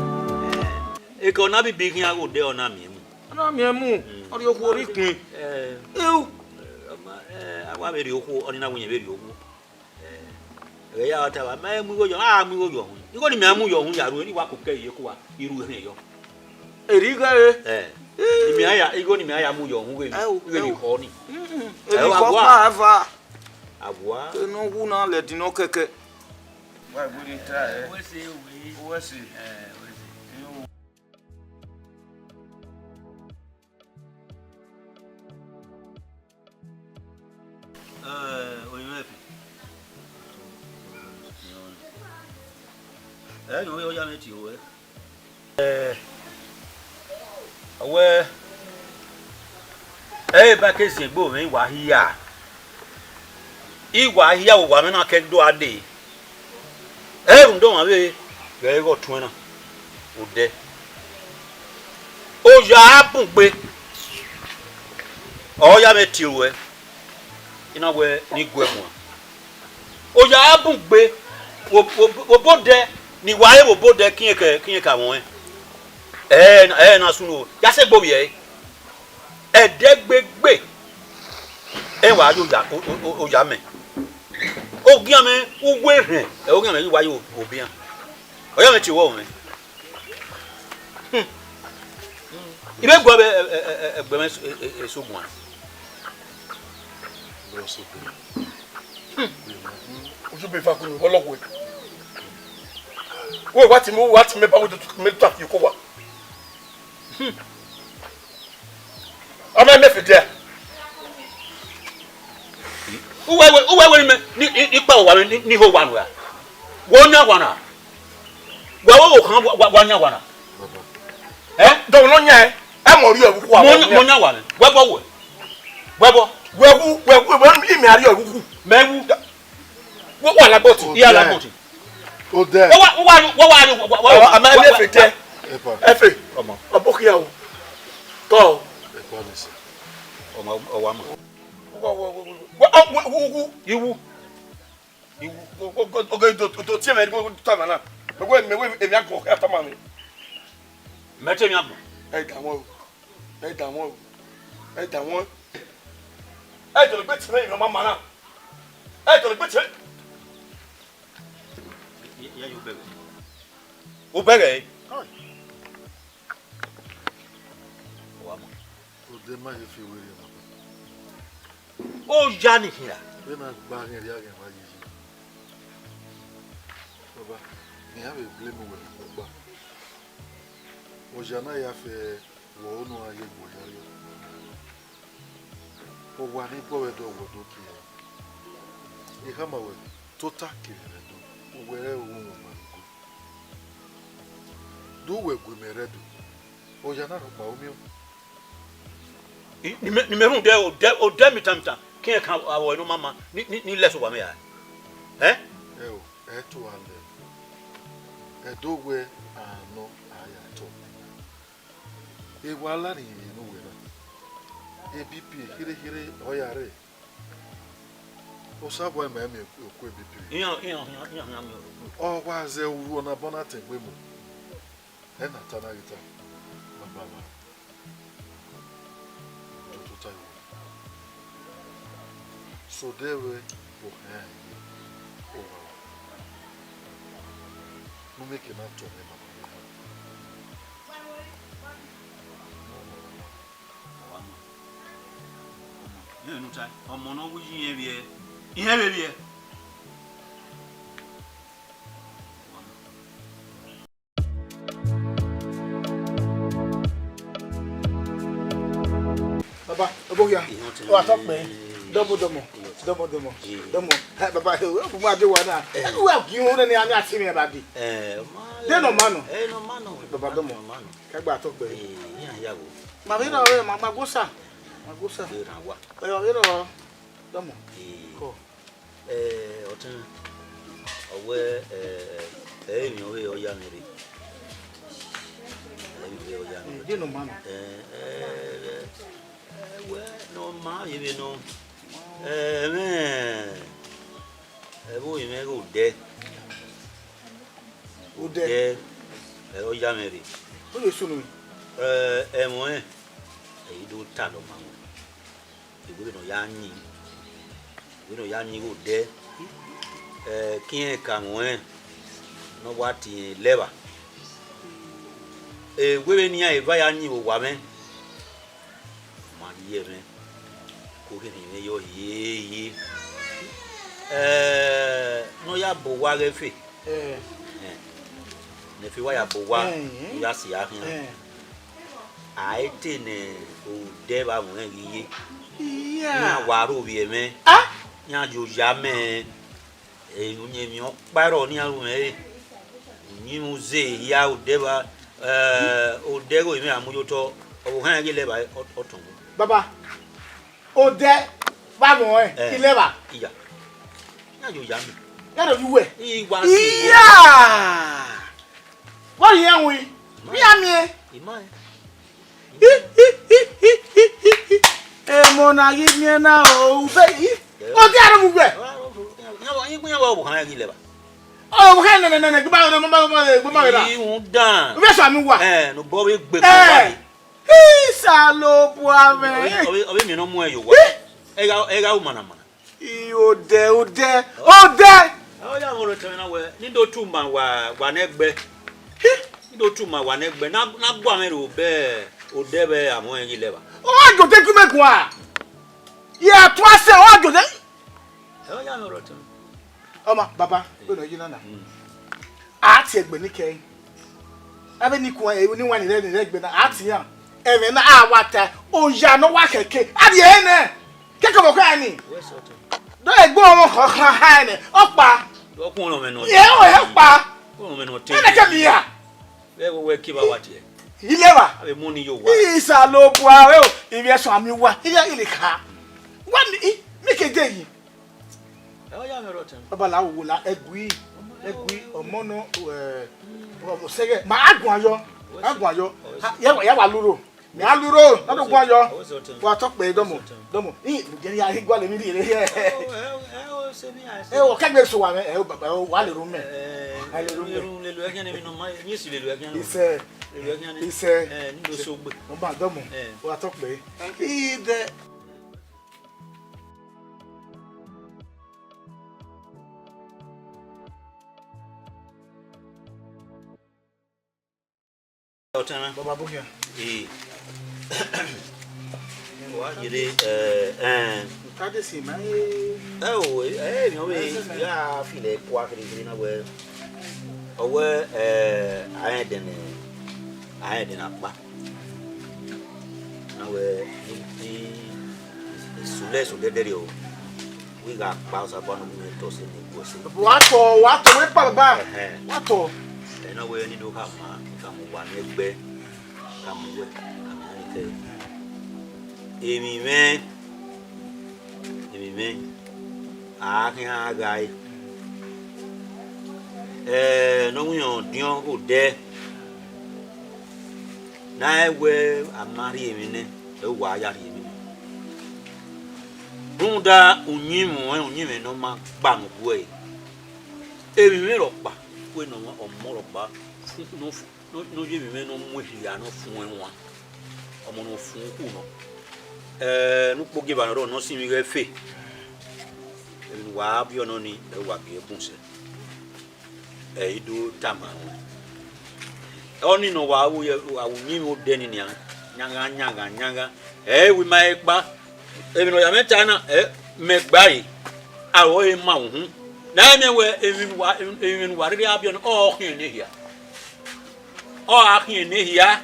Eh, eke ọ na bibi khian ghe odẹ, ọ na miẹn mu. Ọ na miẹn mu, mm, ọ rhie okhuo rre ikun. Eh. Eu. Eh, ọ ma, eh, a wa vbe rhie okhuo, ọni na wẹ iyẹn vbe rhie okhuo. Eh, ẹghẹ ya ta wa, mẹ mu igho yọ, a mu igho yọ hun. Igho ni mẹ a mu yọ hun ya ru, eni wa koko ẹre ye kuwa, I ru erhẹn yọ. Eri igho ẹre? Eh. Eh. Ni mẹ a ya, igho ni mẹ a ya mu yọ hun ghe ni. Ẹ o, ighe ni ẹ o. Khọ ni. Mm, mm. Ẹ o, eni khọ agua. Kpa eva. Agua. Enu wu na lẹ di nọ kẹkẹ. Wa gbe ni ta ẹ. Wẹ se we. Wẹ se. Eh, wẹ se. Yo. Eh, oyin mwẹ fi. Ẹ, yo, yo, ya mwẹ tie ruẹ. Eh, wẹ, ẹ, ba ke ziengbe mwẹ, I wa hia. I wa hia, owa mwẹ na ke do a dee. Ẹ rhunmwuda ọmwa vbe ghẹ ighe ọtuẹn na, odẹ. Oya a bun gbe, ọ ya mwẹ tie ruẹ, I na wẹ ne I guẹ guan. Oya a bun gbe, vbe, vbe, vbe obodẹ, ne I wa re vbe obodẹ, ke irẹn ke, ke irẹn ka mwẹ ọnrẹn. Ẹ, ẹ na sunu o, ya sẹ egbe ovbi ẹre. Ẹdẹgbegbe, ẹ wa ye oya, o, o, o, oya mẹ. Ogian mwẹ uwu erhẹn, ẹ, ogian mwẹ ghi wa ye o-, obian. Ọ ya mwẹ tie uwẹ mwẹ. Hmm. I vbe guẹ vbe, ẹ, ẹ, ẹ, ẹgbẹe mwẹ eso, ẹ, ẹ, eso guan. Hmm. Ojú bẹ fa kunu, ọlọ́wọ́ ẹ̀. Wọ́n wá ti mú, wá ti mú ẹ bá wọ́n tó mú tó àfi kó wa. Hmm. Ọmọ ẹ mẹ́fẹ̀ẹ́ díẹ̀. Uwẹ wẹ, uwẹ wẹ ni mẹ, ni, ni, ni kpa uwa ni, ni ho wa nu ya. Wẹ ọ yan wa na. Wẹ wẹ wo khan wa, wa, wa yan wa na. Ẹ? Dọ̀wọ́ ló yan ẹ, ẹ mọ̀ rí ẹ̀rú kó wa. Mo yan, mo yan wa ni. Wẹ bọ wẹ. Wẹ bọ. Wẹ wu, wẹ wu, wẹ imi a rí ẹ̀rú kú. Mẹ wu. Wọ́n wà lágbọ̀tì. Iya lágbọ̀tì. O dẹ. Wọ́n wà, wọ́n wà, wọ́n wà, wọ́n wà. Àmọ́ ẹ lè fètè. Epa. Efe. Ọmọ. Ọbokhian o. Kọ. Epa ni sẹ. Ọmọ, ọ wa ma. Wa, wa, wa, wa, wa, wa, wa, wa, iwu. Iwu. Oge do, do tie mẹ, do ta mẹ na. Mẹ wẹ, mẹ wẹ, emwi agbọn, ẹ ta ma mẹ. Mẹ te emwi agbọn. Ẹ da wọn o. Ẹ da wọn o. Ẹ da wọn. Ẹ dọlegbe tie mẹ, emwi ọmama na. Ẹ dọlegbe tie. Ye, ye, ye, u bẹghe. U bẹghe. Ọ wa ma. Odẹ ma ye fi werriẹ na. Oya ni hia. Vbene a gba ghe rria ghe wa ye yi. Baba, ne iran vbe blame uwẹ ọkpa. Oya na ya fẹ wẹ ọre ne a ye gbe oya rriọ. Owa ni guọghọ ẹdẹ ọwọ do kie. I khama wẹ tota kevbe ẹdẹ do, uwẹ rẹ ru wẹ ma go. Do wẹ gu mẹ rẹ do. Oya na rhọkpa, u miẹn. I, ne imẹ, ne imẹ rhunmwuda odẹ, odẹ mitan mitan, ke irẹn kan avbe ọre ne ọ ma ma, ni, ni, ni lẹ sẹ owa mwẹ ra? Ẹ? Ẹ o, ẹ i to gha lẹ. Ẹdẹ owẹ a nọ a ya tọ. Ewa la ni rhie ne uwẹ na. B P kherhe kherhe ọ ya rre. Osa wa ma miẹn oku B P. Iran, iran, iran, iran, iran miẹn. Ọ wa zẹ urhu na bọ na tẹn gbe mu. Ẹ na ta na ghi ta, baba ma. Toto ta iwu. So de vbe okhan ye owa. Nu mẹ ke na tọ nẹ baba ma. Ọmọ ne ọ wu iye irẹn vbiẹ, irẹn vbe vbiẹ. Baba, ebo hia. Ọ wa tọ kpẹ. Dọmọ, dọmọ, dọmọ, dọmọ, dọmọ. Ẹ, baba, ẹ, ọ bu ma de wa na. Ẹ, wa gi wọn ne a na ti mẹ ba di. Ẹ, ọ ma De nọ ma nọ. Ẹ, nọ ma nọ. Baba, dọmọ. Nọ ma nọ. Ka gba tọ kpẹ. Ẹ, iran ya wo. Ma vbe rọ, ma, ma gbosa. Ma gbosa. Ẹ, ra wa. Ẹ, ọ vbe rọ. Dọmọ. Ẹ. Kọ. Ẹ, ọtẹn, ọ wẹ, ẹ, ẹ, emwi ọvbehe ọ ya mwẹ rre. Ẹ, emwi ọvbehe ọ ya mwẹ rre. Ẹ, de nọ ma nọ. Ẹ, ẹ, ẹ, ẹ, wẹ ne ọ ma vbe vbe nọ. Ẹ, mwẹ, ẹvbo mwẹ ghe odẹ. Odẹ. Odẹ, ẹ, ọ ya mwẹ rre. Ọ vbe sunu. Ẹ, ẹmwẹ ọnrẹn, ẹ i do ta dọ ma mwẹ. Ewe vbene ọ ya yin, ewe vbene ọ ya yin ghe odẹ, ẹ, ke irẹn ka mwẹ ne ọ wa tie lẹvba. Ewe vbene iran eva ya yin vbe owa mwẹ, ma rhie mwẹ, ke ọ kherhe mwẹ yọ hiehie. Ẹ, ne ọ ya bu owa ghẹ fe. Ẹ. Ẹ, ne fi wa ya bu owa, Ẹ. u ya si a khian. Ẹ. A i te ne odẹ vbe amwẹ ghi ye. Iya. Iran wa rro vbiẹ mwẹ. Ah? Iran ye oya mẹ, emwi ọkpa rrọọ ne iran ru mwẹ re. Uyinmwẹ uze hia odẹ vba, ẹ, odẹ ghe mwẹ a mu ye otọ, ọvbokhan iran ghi lẹ vba ọ, ọ tọn. Baba, odẹ vbe amwẹ ọnrẹn, Ẹ. I lẹ vba. Iya. Iran ye oya mẹ. Iran do ye uwẹ. I wa si Iya! Vbọrriọ iran wi? Vbe iran miẹn? I ma rẹn. Emọ na ghi miẹn na o, ube, i, ọ dia rre mu uwẹ. Iran vbe, iran vbe, iran vbe ọvbokhan iran ghi lẹ vba. Ọvbokhan nene, nene, gbẹma, gbẹma, gbẹma, gbẹma, gbẹma. Ihunmwu dan. Ube sẹ mi wa. Ẹ, ne obọ vbe gbe Ẹ. Isalobua mwẹ. Ọ vbe, ọ vbe, ọ vbe miẹn ne ọ mu ẹn ye owa. Ẹ gha, ẹ gha ru manamana. I odẹ, odẹ, odẹ. Ọ ya mwẹ ọrọtẹn mwẹ na wẹ, ne I do tu ma wa, wa nẹgbẹ. Ne I do tu ma wa nẹgbẹ. Na, na gua mwẹ ro bẹ odẹ vbe amwẹ ghi lẹ vba. Ọ wa jọ te gu mẹ gua. Ya tuan sẹ, ọ wa jọ te. Ẹ, ọ ya mwẹ ọrọtẹn mwẹ. Ọma, baba, wẹ nọ yi na na. Mm. A tie egbe ni kẹe. Avbe ni kuan, ni wani rẹ, ni rẹ egbe na, a tie iran. Ẹmwẹ na, a wa ta, oya ne ọ wa khẹke, a rhie ẹre nẹ. Kẹkẹ vbe ọkhọ ni. Wẹ sẹ ọtẹn. Do egbe ọmọ khọkhan ha nẹ, ọkpa. Ọkpọnrọn mwẹ nọ. Ẹ, ọ, ẹ, ọkpa. Ọkpọnrọn mwẹ nọ te. Ẹnẹ kẹ mi ya. Vbe wẹ wẹ ke vba wa tie. Ileva. Avbe mu ni yo wa. Isalobua, ẹ o, ivbi ẹsọn ami wa. Iya, ile kha. Wa mi, i, mi ke de yi. Ẹ, ọ ya mwẹ ọrọtẹn. Baba la wo la, ẹgui, ẹgui, ọmọ nọ, ẹ, ọmọ sẹghẹ, ma a guan yọ. A guan yọ. Ha, ya wa, ya wa luro. Mẹ a luro, na do guan yọ. Wa tọ kpẹ, dọmọ, dọmọ. I, jẹ ya ghi gualọ emwi rhie rre. Ẹ, ẹ, ẹ, o se mi a se. Ẹ, o kẹgbe so wa mẹ, ẹ, o baba, o wa lero mẹ. Ẹ, a lero mẹ. Lero, lero ẹkhian ne mi nọ ma, mi si lero ẹkhian nọ. Isẹ. Lero ẹkhian ne. Isẹ. Ẹ, ni do so gbe. Mo ba dọmọ. Ẹ. Wa tọ kpẹ. Thank you. I dẹ. Ọtẹn mwẹ. Baba Bukhian. Ee. Wa yere, eh, eh. Tade si ma, eh. Ẹ o, eh, eh, mi ọ vbe, Ẹsẹ mẹ. Ya feel ẹre kua kherhe kherhe na wẹ, ọ wẹ, eh, a rẹn ẹdẹ ne, a rẹn ẹdẹ ne a kpa. Na wẹ, ni, ni, isulẹ, isulẹ dẹrriọ. Wẹ I gha kpa Osanobua ne ọ gu mwẹ tọ sẹ ne I gu ẹse. Wa tọ, wa tọ, wẹ kpa baba. Ẹhẹn. Wa tọ. Ẹ na wẹ ne I do khama, I khama uwa ne ẹgbẹ, khama uwẹ, khama iran ni kẹ. Emwi mwẹ, emwi mwẹ, a khian gha re. Ẹ, ne ọ winna ọdiọn odẹ, ne a wẹ a ma rhie emwi nẹ, ẹ, uwa ya rhie emwi nẹ. Rhunmwuda uyinmwẹ, uyinmwẹ ne ọ ma gba ne ugbẹe. Emwi mwẹ rhọkpa, wẹ ne ọmọ, ọmọ rhọkpa, fu-, ne ọ fu-, ne ọ, ne ọ ye emwi mwẹ ne ọ mu ehia ne ọ fuẹn wan. Ọmọ ne ọ fuẹn ukhu nọ. Ẹ, ne ukpogieva ne ọ rrọọ ne ọ sinmwi igho ẹfe. Emwi ne uwa biẹ ọnọni, ẹ, uwa gie bun sẹ. Ẹ i do tama ruẹn. Ọnii ne ọ wa ru ye, a ru uyinmwẹ odẹ ni nian, yanghan, yanghan, yanghan. Ẹ i wẹ ima ẹre kpa, emwi ne ọ ya mwẹ ta na, ẹ, mẹ gba ẹre, aro ẹre ma uhunmwu. Ne a miẹn wẹ emwi ne uwa, emwi ne uwa rhirhi a biẹ ọnii, ọ khian ne ehia. Ọ gha khian ne ehia.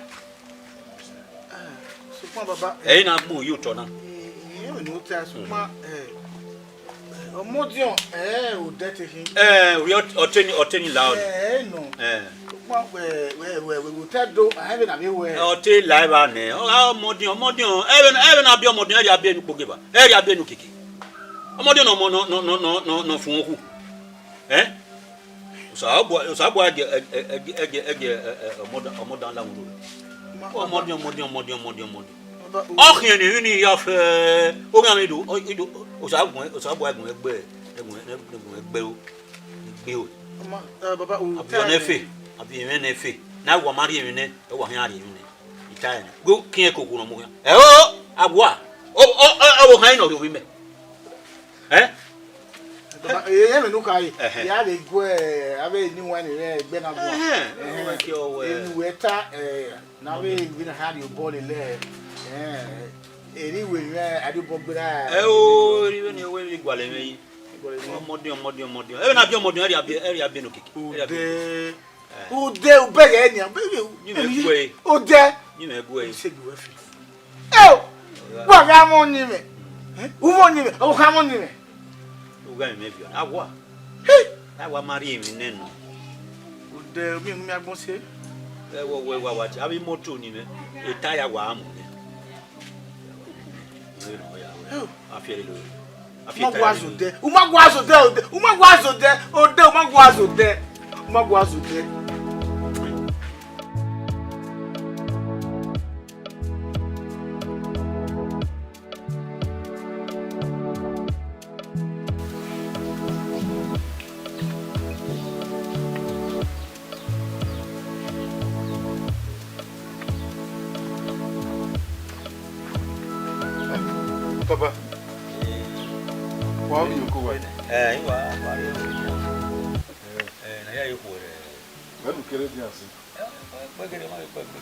Sokpan baba, ẹ i na gbẹn uyi otọ na. Ẹ, ẹ, ẹ, ẹ, ọmọdiọn, ẹ, odẹ te khin. Ẹ, ọ te ni, ọ te ni la ọnii. Ẹ, ẹ, nọ. Ẹ. Sokpan, ẹ, wẹ, wẹ, wẹ, wẹ, otẹ do, a, ẹvbo na vbe wẹ. Ọ te la evba nẹ. Ọ gha ọmọdiọn, ọmọdiọn, ẹvbo, ẹvbo na biẹ ọmọdiọn, ẹ rhie a biẹ enu ukpogieva. Ẹ rhie a biẹ enu keke. Ọmọdiọn ne ọmọ, nọ, nọ, fuẹn okhu. Ẹ? Osanobua, Osanobua ẹgie, ẹgie, ẹgie, ẹgie, ẹ, ẹ, ọmọdan, ọmọdan la wuro. Ọmọdiọn, ọmọdiọn, ọmọdiọn, ọmọdiọn, ọmọdiọn. Ọ khian ne emwi ni ya fẹ, oghian mwẹ do, ọ, do, Osanobua, Osanobua gun ẹgbẹ, ẹgun, ẹgun ẹgbẹ o, gbe o. Abi ọnẹ fe, abi emwi nẹ fe. Na wa ma rhie emwi nẹ, ẹ wa khian rhie emwi nẹ. I ta ẹre nẹ. Go kiẹn koko ne ọ mu khian. Ẹ o, a wa. O, o, o, o, khan nọ rhie ovbi mẹ. Ẹ? Baba, ẹ, ẹ, mẹ ne u kha re. Ẹhẹn. Ya vbe gu, ẹ, avbe eni wine rẹ egbe na guan. Ẹhẹn, ẹhẹn. Enu wẹ ta, ẹ, ne avbe vbene a rhie obọ lele, ẹ, eni wẹ mwẹ a rhie obọ gberra. Ẹ o, eni wẹ ne wẹ vbe gualọ mwẹ yi. Ọmọdiọn, ọmọdiọn, ọmọdiọn. Ẹ vbe na biẹ ọmọdiọn, ẹ rhie a biẹ, ẹ rhie a biẹ enu keke. Ẹ rhie a biẹ enu keke. Odẹ, odẹ, ubẹghe nian, baby. Nyimẹ gu ẹre. Nyimẹ gu ẹre. Ẹ o, wa gha mọ ni mẹ. Ẹ? U mọ ni mẹ, u kha mọ ni mẹ. U gha mẹ viọ. A wa. Hey! A wa ma rhie emwi nẹ nọ. Odẹ, mi unu mi agbọn se. Ẹ wọ wẹ wa wa ti. Avbe imoto ni mẹ. Eta ya wa mu nẹ. Ẹ o. A fiẹ lele. U ma gua zẹ odẹ, u ma gua zẹ odẹ, odẹ, u ma gua zẹ odẹ, odẹ, u ma gua zẹ odẹ, u ma gua zẹ odẹ. Baba, wa vbe iyoko wa? Ẹ, I wa, wa vbe iyoko. Ẹ, ne a ya ye okhuo rẹ. Wẹ nu kere dia si. Ẹ, kpẹgẹrẹ ma vbe kpẹgbe.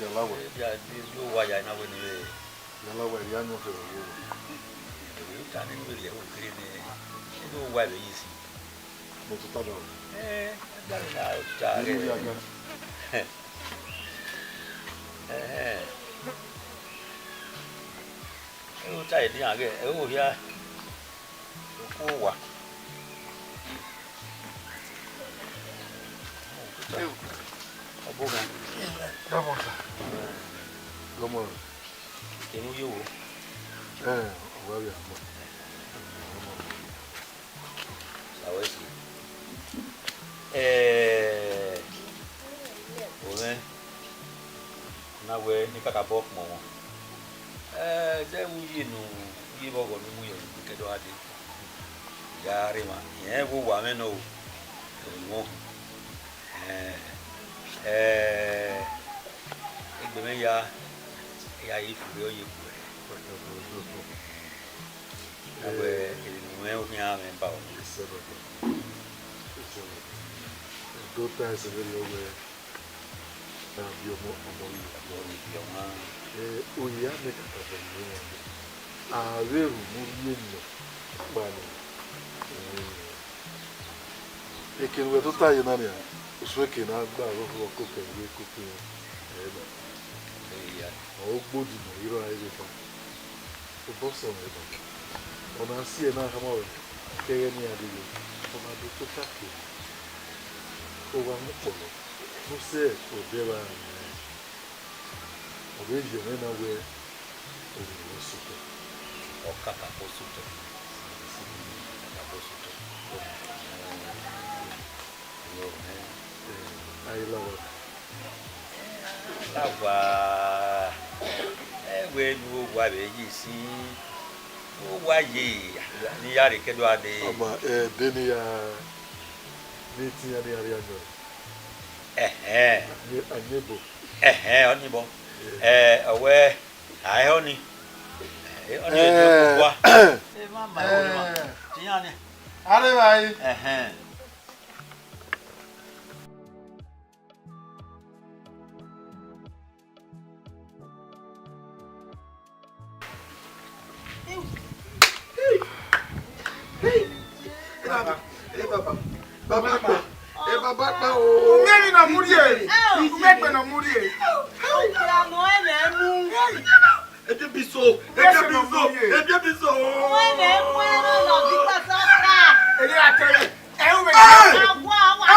Ya la wẹ. Ẹ, dia di, di owa ya na wẹ ni vbe. Ya la wẹ, ya nu kere wẹ. Ẹ, ta ni vbe rhie okere nẹ. Ẹ, di owa vbe yi si. Mo tọ ta da. Ẹ, ta ni na ta. Ẹ, ya ga. Ẹhẹn. Ẹ, ta edian ghẹ, ẹ, o hia. Oku owa. Ọbọ ghan. Come on, sir. Come on. Kenu yo wo. Ẹ, ọwa ya mọ. Sawa esi. Ẹ, o mwẹ. Eni kakabọ kpọnmwọ. Ẹ, zẹ vbe uyi ne u ye vbe ọghọ ne u mu yọ, ne u ke do gha dee. Ya rre emwa, irẹn vbe owa mwẹ nọ o, ẹmwẹ ẹ, egbe mwẹ ya, ya ye fure ọ ye khuẹ. Wẹ, emwi ne u mwẹ, u khian mwẹ ba o. Isẹrọba, Isẹrọba, do ta ẹse vberriọ wẹẹ, na biẹ ọmọ, ọmọ ghi biẹ ọmwa. Ẹ, oya mẹ kakabọ ne uwa, a vbe ru ne u rhie nọ kpao nẹ. Eke ne uwẹ tota ye na nian, usun eke ne a gba vbe okhuo koko ẹre koko ẹre na. Ọ gbodin ne ọ ghi rrọọ a i vbe ba. Obọ sẹ mwẹ baba. Ọ na si ẹre na khama ruẹ, ke ẹghẹ ne iran dee, ọ na do tota ke. Owa mu kpọlọ, ne u sẹ odẹ vbe aro nẹ. Ọ vbe ye mwẹ na wẹẹ, ovbi mwẹ sotọ. Ọ kakabọ sotọ. Ọ kakabọ sotọ. Ẹ, a i la owa. La owa, ẹ wẹ ne owa vbe ye isin, owa ye, ne I ya rre ke do gha dee. Ọma, ẹ, de ne I ya, ne I te iran ne iran rhie ayọn. Ẹhẹn. A miẹn ebo. Ẹhẹn, ọnii bọ. Ẹ, ọ wẹ, a i hẹ ọnii. Ẹ, ọnii ẹ, owa. Ẹ, ma ma, ẹ, ma. Te iran ni. Arre vbe a re. Ẹhẹn. Ẹ baba, ẹ baba, baba kpa, ẹ baba kpa o. Uwẹ emwi ne ọ mu rhie, uwẹ egbe ne ọ mu rhie. Ọkpia nọ ẹmwẹ mu. Ebi bi so, ebi bi so, ebi bi so. Uwẹ emwi mu ẹmwẹ nọ di kpasaka. Ẹ ghi ra kẹrẹ, ẹ u mẹ. Awa, awa. Ẹ,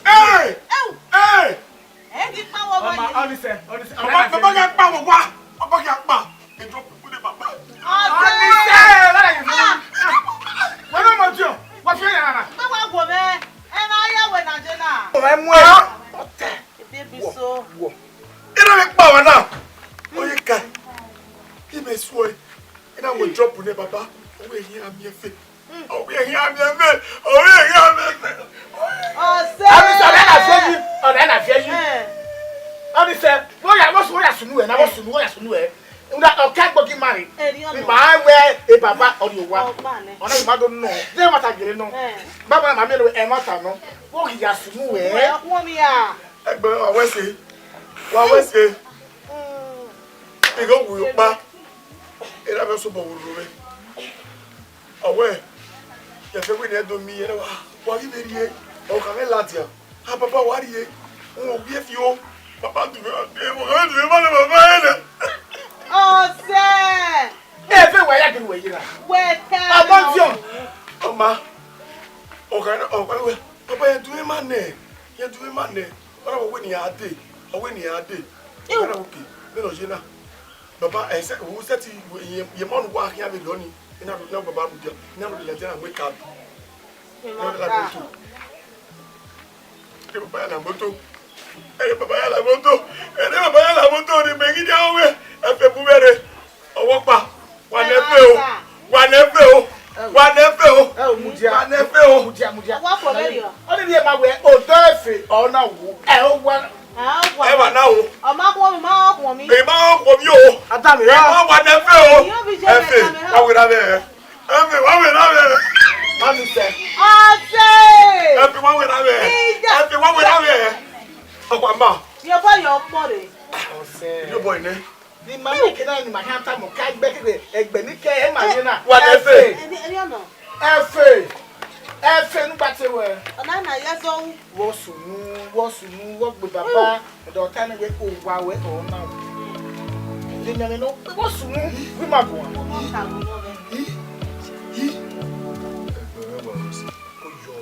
ẹ, ẹ. Ẹ ghi kpa wọ. Ọma, ye. Ọnise, ọnise, ọma, ọma, ọma gha kpa wọ wa, ọma gha kpa. Ejọ kúkú ni baba. Ọnise, wọ́n yẹ fún mi. Wọ́n ló mọ tí o, wọ́n fi ẹ̀yà rárá. Pé wàá wò mẹ́, ẹ máa yá wẹ̀ nàjẹ́ náà. Ọ̀rẹ́ mú ẹ. Ọ̀tẹ̀. Ebi ebi so. Wọ. Iná mi pa wà náà. Ó yẹ ká. Kí mi sọ ẹ. Iná mo drop ní baba. Owó èyí àmì ẹ̀fẹ̀. Ọwọ́ ẹ̀yìn àmì ẹ̀mẹ́, ọwọ́ ẹ̀yìn àmì ẹ̀mẹ́. Ọsẹ. Ọnise, ọ̀rẹ́ na fi ẹyin, ọ̀rẹ́ na fi ẹyin. Ẹ. Ọnise, wọ́n yà, wọ́n sùn, wọ́n yà sùn nù ẹ̀, náà wọ́n sùn, wọ́n yà sùn nù ẹ̀. Nda ọ̀kẹ́ gbọ́dọ̀ máa rìn. Ẹ rí ọ̀nà. Ni màá wẹ ẹ bàbá ọ̀rẹ́ wa. Ọgbà ni. Ọ̀nà ìbá tó nù. Ṣé ẹ má ta gèrè nù? Ẹ. Bàbá màmí ẹ má ta nù. Wọ́n kì í yà sùn nù ẹ̀. Ẹ kún mi à. Ẹgbẹ́ wa wẹ́ ṣe, wa wẹ́ ṣe. Mm. Ìgò wù yóò pa. Ẹ dàbí ọsọ bọ̀ wò lóore. Ọwẹ, yẹfẹ wẹ ni ẹ do mi yẹn wa, wa ghi vbe rhie, ọ kha vbe ladian, a baba wa rhie, wọn ò ghi fi o, baba dùn mí, wọn kha vbe dùn mí, ma lẹ baba yẹn nẹ. Ọsẹ. Ẹ fẹ wẹ ya gẹrẹ wẹ yẹra. Wẹ ta. Ọmọ diọn. Ọma, ọ kha, ọ kha wẹ, baba yẹn dùn mí ma nẹ, yẹn dùn mí ma nẹ, ọ na wẹ wẹ ni a dee, ọ wẹ ni a dee, ọ na wẹ ke, mẹ nọ ye na. Baba, ẹ sẹ, u sẹ ti, ye, ye ma nu wa khian vbe lọ ni. Ina ru, ina baba mu dia, ina ru dia dia na wake up. Ina ru dia la moto. Ere baba ya la moto. Ere baba ya la moto. Ere baba ya la moto ni me gidi awe. Ẹ fẹ bu vbere. Ọwọ kpa. Wa nẹ fe o. Wa nẹ fe o. Wa nẹ fe o. Ẹ o, mudia. Wa nẹ fe o. Mudia, mudia. Wa fọ vbere o. Ọ ni rhie ma wẹ, odọ efe, ọ na wu. Ẹ o wa. Ẹ wa. Ẹ wa na o. Ọ ma khuọn mi, ma khuọn mi. Ẹ ma khuọn mi o. Adam ya. Ẹ ma wa nẹ fe o. Ẹ fe, wa wẹ ra vbe. Ẹ fe, wa wẹ ra vbe. Mami sẹ. Ọsẹ. Ẹ fe, wa wẹ ra vbe. Ija. Ẹ fe, wa wẹ ra vbe. Ọkwa ma. Yẹ bọ yọ kpọ re. Ọsẹ. Yọ bọ ine. Ni ma mi kena ni ma hia ta mo ka gbe kegbe egbe ni ke e ma ye na. Wa de fe. Eni, eni ọnọ. Efe, efe nu gba te wẹ. Ọna na ya zọ wu. Wọ sunu, wọ sunu, wọ gbe baba. Ẹdọ ta ni wẹ ko wa wẹ ọ na. Ni mẹ no, wọ sunu, wi ma bu. Ọmọ ka wu nọ vẹ. Ẹgbẹrẹ wa o se. Ko yọ.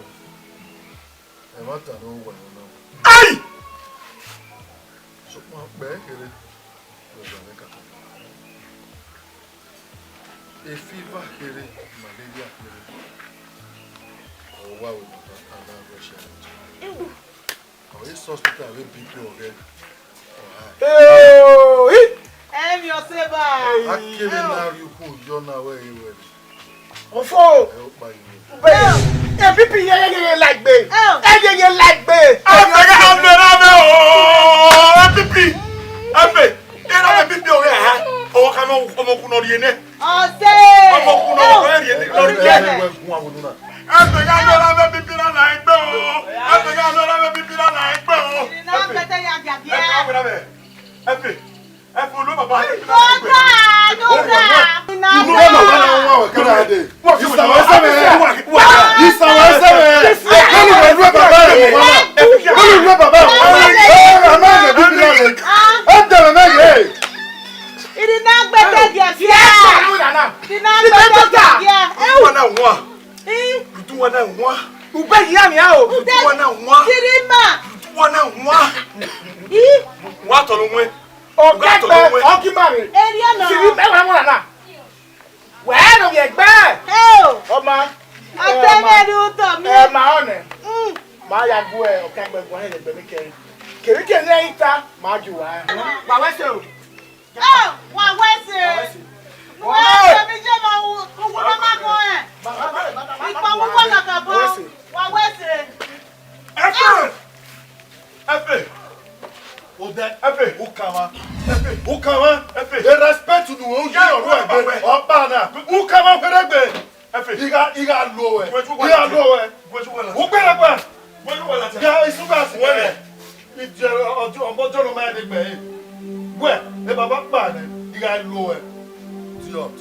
Ẹ ma ta no wa na. Ai! Sokpan kpẹ kherhe, ọzọ mwẹ kakabọ. Efiva kherhe, malaria kherhe. Ọ wa wẹ baba, a na rẹ ọshare. Ọ re sẹ hospital vbe big door ọghẹ. Ọ ha. Emwi ọse ba. A kevbe na rhie ukhu yọ na wẹ e wẹ. Ofo. Ẹ o kpa yi. Be, e pipi ye ye ye la egbe. E ye ye la egbe. Ẹ fẹ gha mẹ na mẹ o. E pipi. Ẹ fẹ. E na mẹ pipi o gha ha. O ka mọ ọmọ ku nọ rhie nẹ. Ọse. Ọmọ ku nọ rhie nẹ. Nọ rhie nẹ. Ẹ fẹ gha mẹ na mẹ pipi na la egbe o. Ẹ fẹ gha mẹ na mẹ pipi na la egbe o. Ina gbẹtẹ ya giagia. Ẹ fẹ gha mẹ na mẹ. Ẹ fẹ. Ẹ fẹ unu baba. Kódà, kódà. Unu baba na wọn wẹ kẹrẹ de. Isan wẹ sẹ mẹ. Isan wẹ sẹ mẹ. Unu wẹ unu baba ẹ wọn na. Unu wẹ baba ẹ wọn na. Ẹ mẹ yẹ bibi na le. Ẹ dẹrẹ mẹ yẹ. Ina gbẹtẹ giagia. Ina gbẹtẹ giagia. Unu na wọn. Ih. Dudu wa na wan. Ube yi ya nia o. Dudu wa na wan. Sirima. Dudu wa na wan. Ih. Wa tọrọ wọn. Ọkẹgbẹ ọkimare. Eri ọna. Sirima wa wọn na. Wẹ no ye gbe. Eo. Ọma. Atẹmẹrẹ utọ mi. Ẹ ma ọnẹ. Mm. Ma ya gu ẹ ọkẹgbẹ gu ẹ lẹgbẹ mi kẹrin. Kẹrin kẹrin ita ma ju wa. Ba wẹ se o. Ẹ, wa wẹ ẹse. Wa wẹ ẹse. Wa wẹ ẹse. Owẹ ne ma gọ ẹn. Ikpọ wu wa kakabọ. Wa wẹ ẹse. Efe! Efe! Odẹ. Efe! Ukama. Efe! Ukama. Efe! E respect unu, u ye ọrhuẹ gbe. Ọkpa na. Ukama fẹrẹ gbe. Efe! I gha, I gha lo wẹ. I gha lo wẹ. Ugbẹrẹgba. Ya isuga si wẹ. Idiot, ọjọ, ọmọ ọjọ nọ ma rẹn gbe ẹre. Wẹ, e baba kpa nẹ, I gha lo ẹ. Idiot.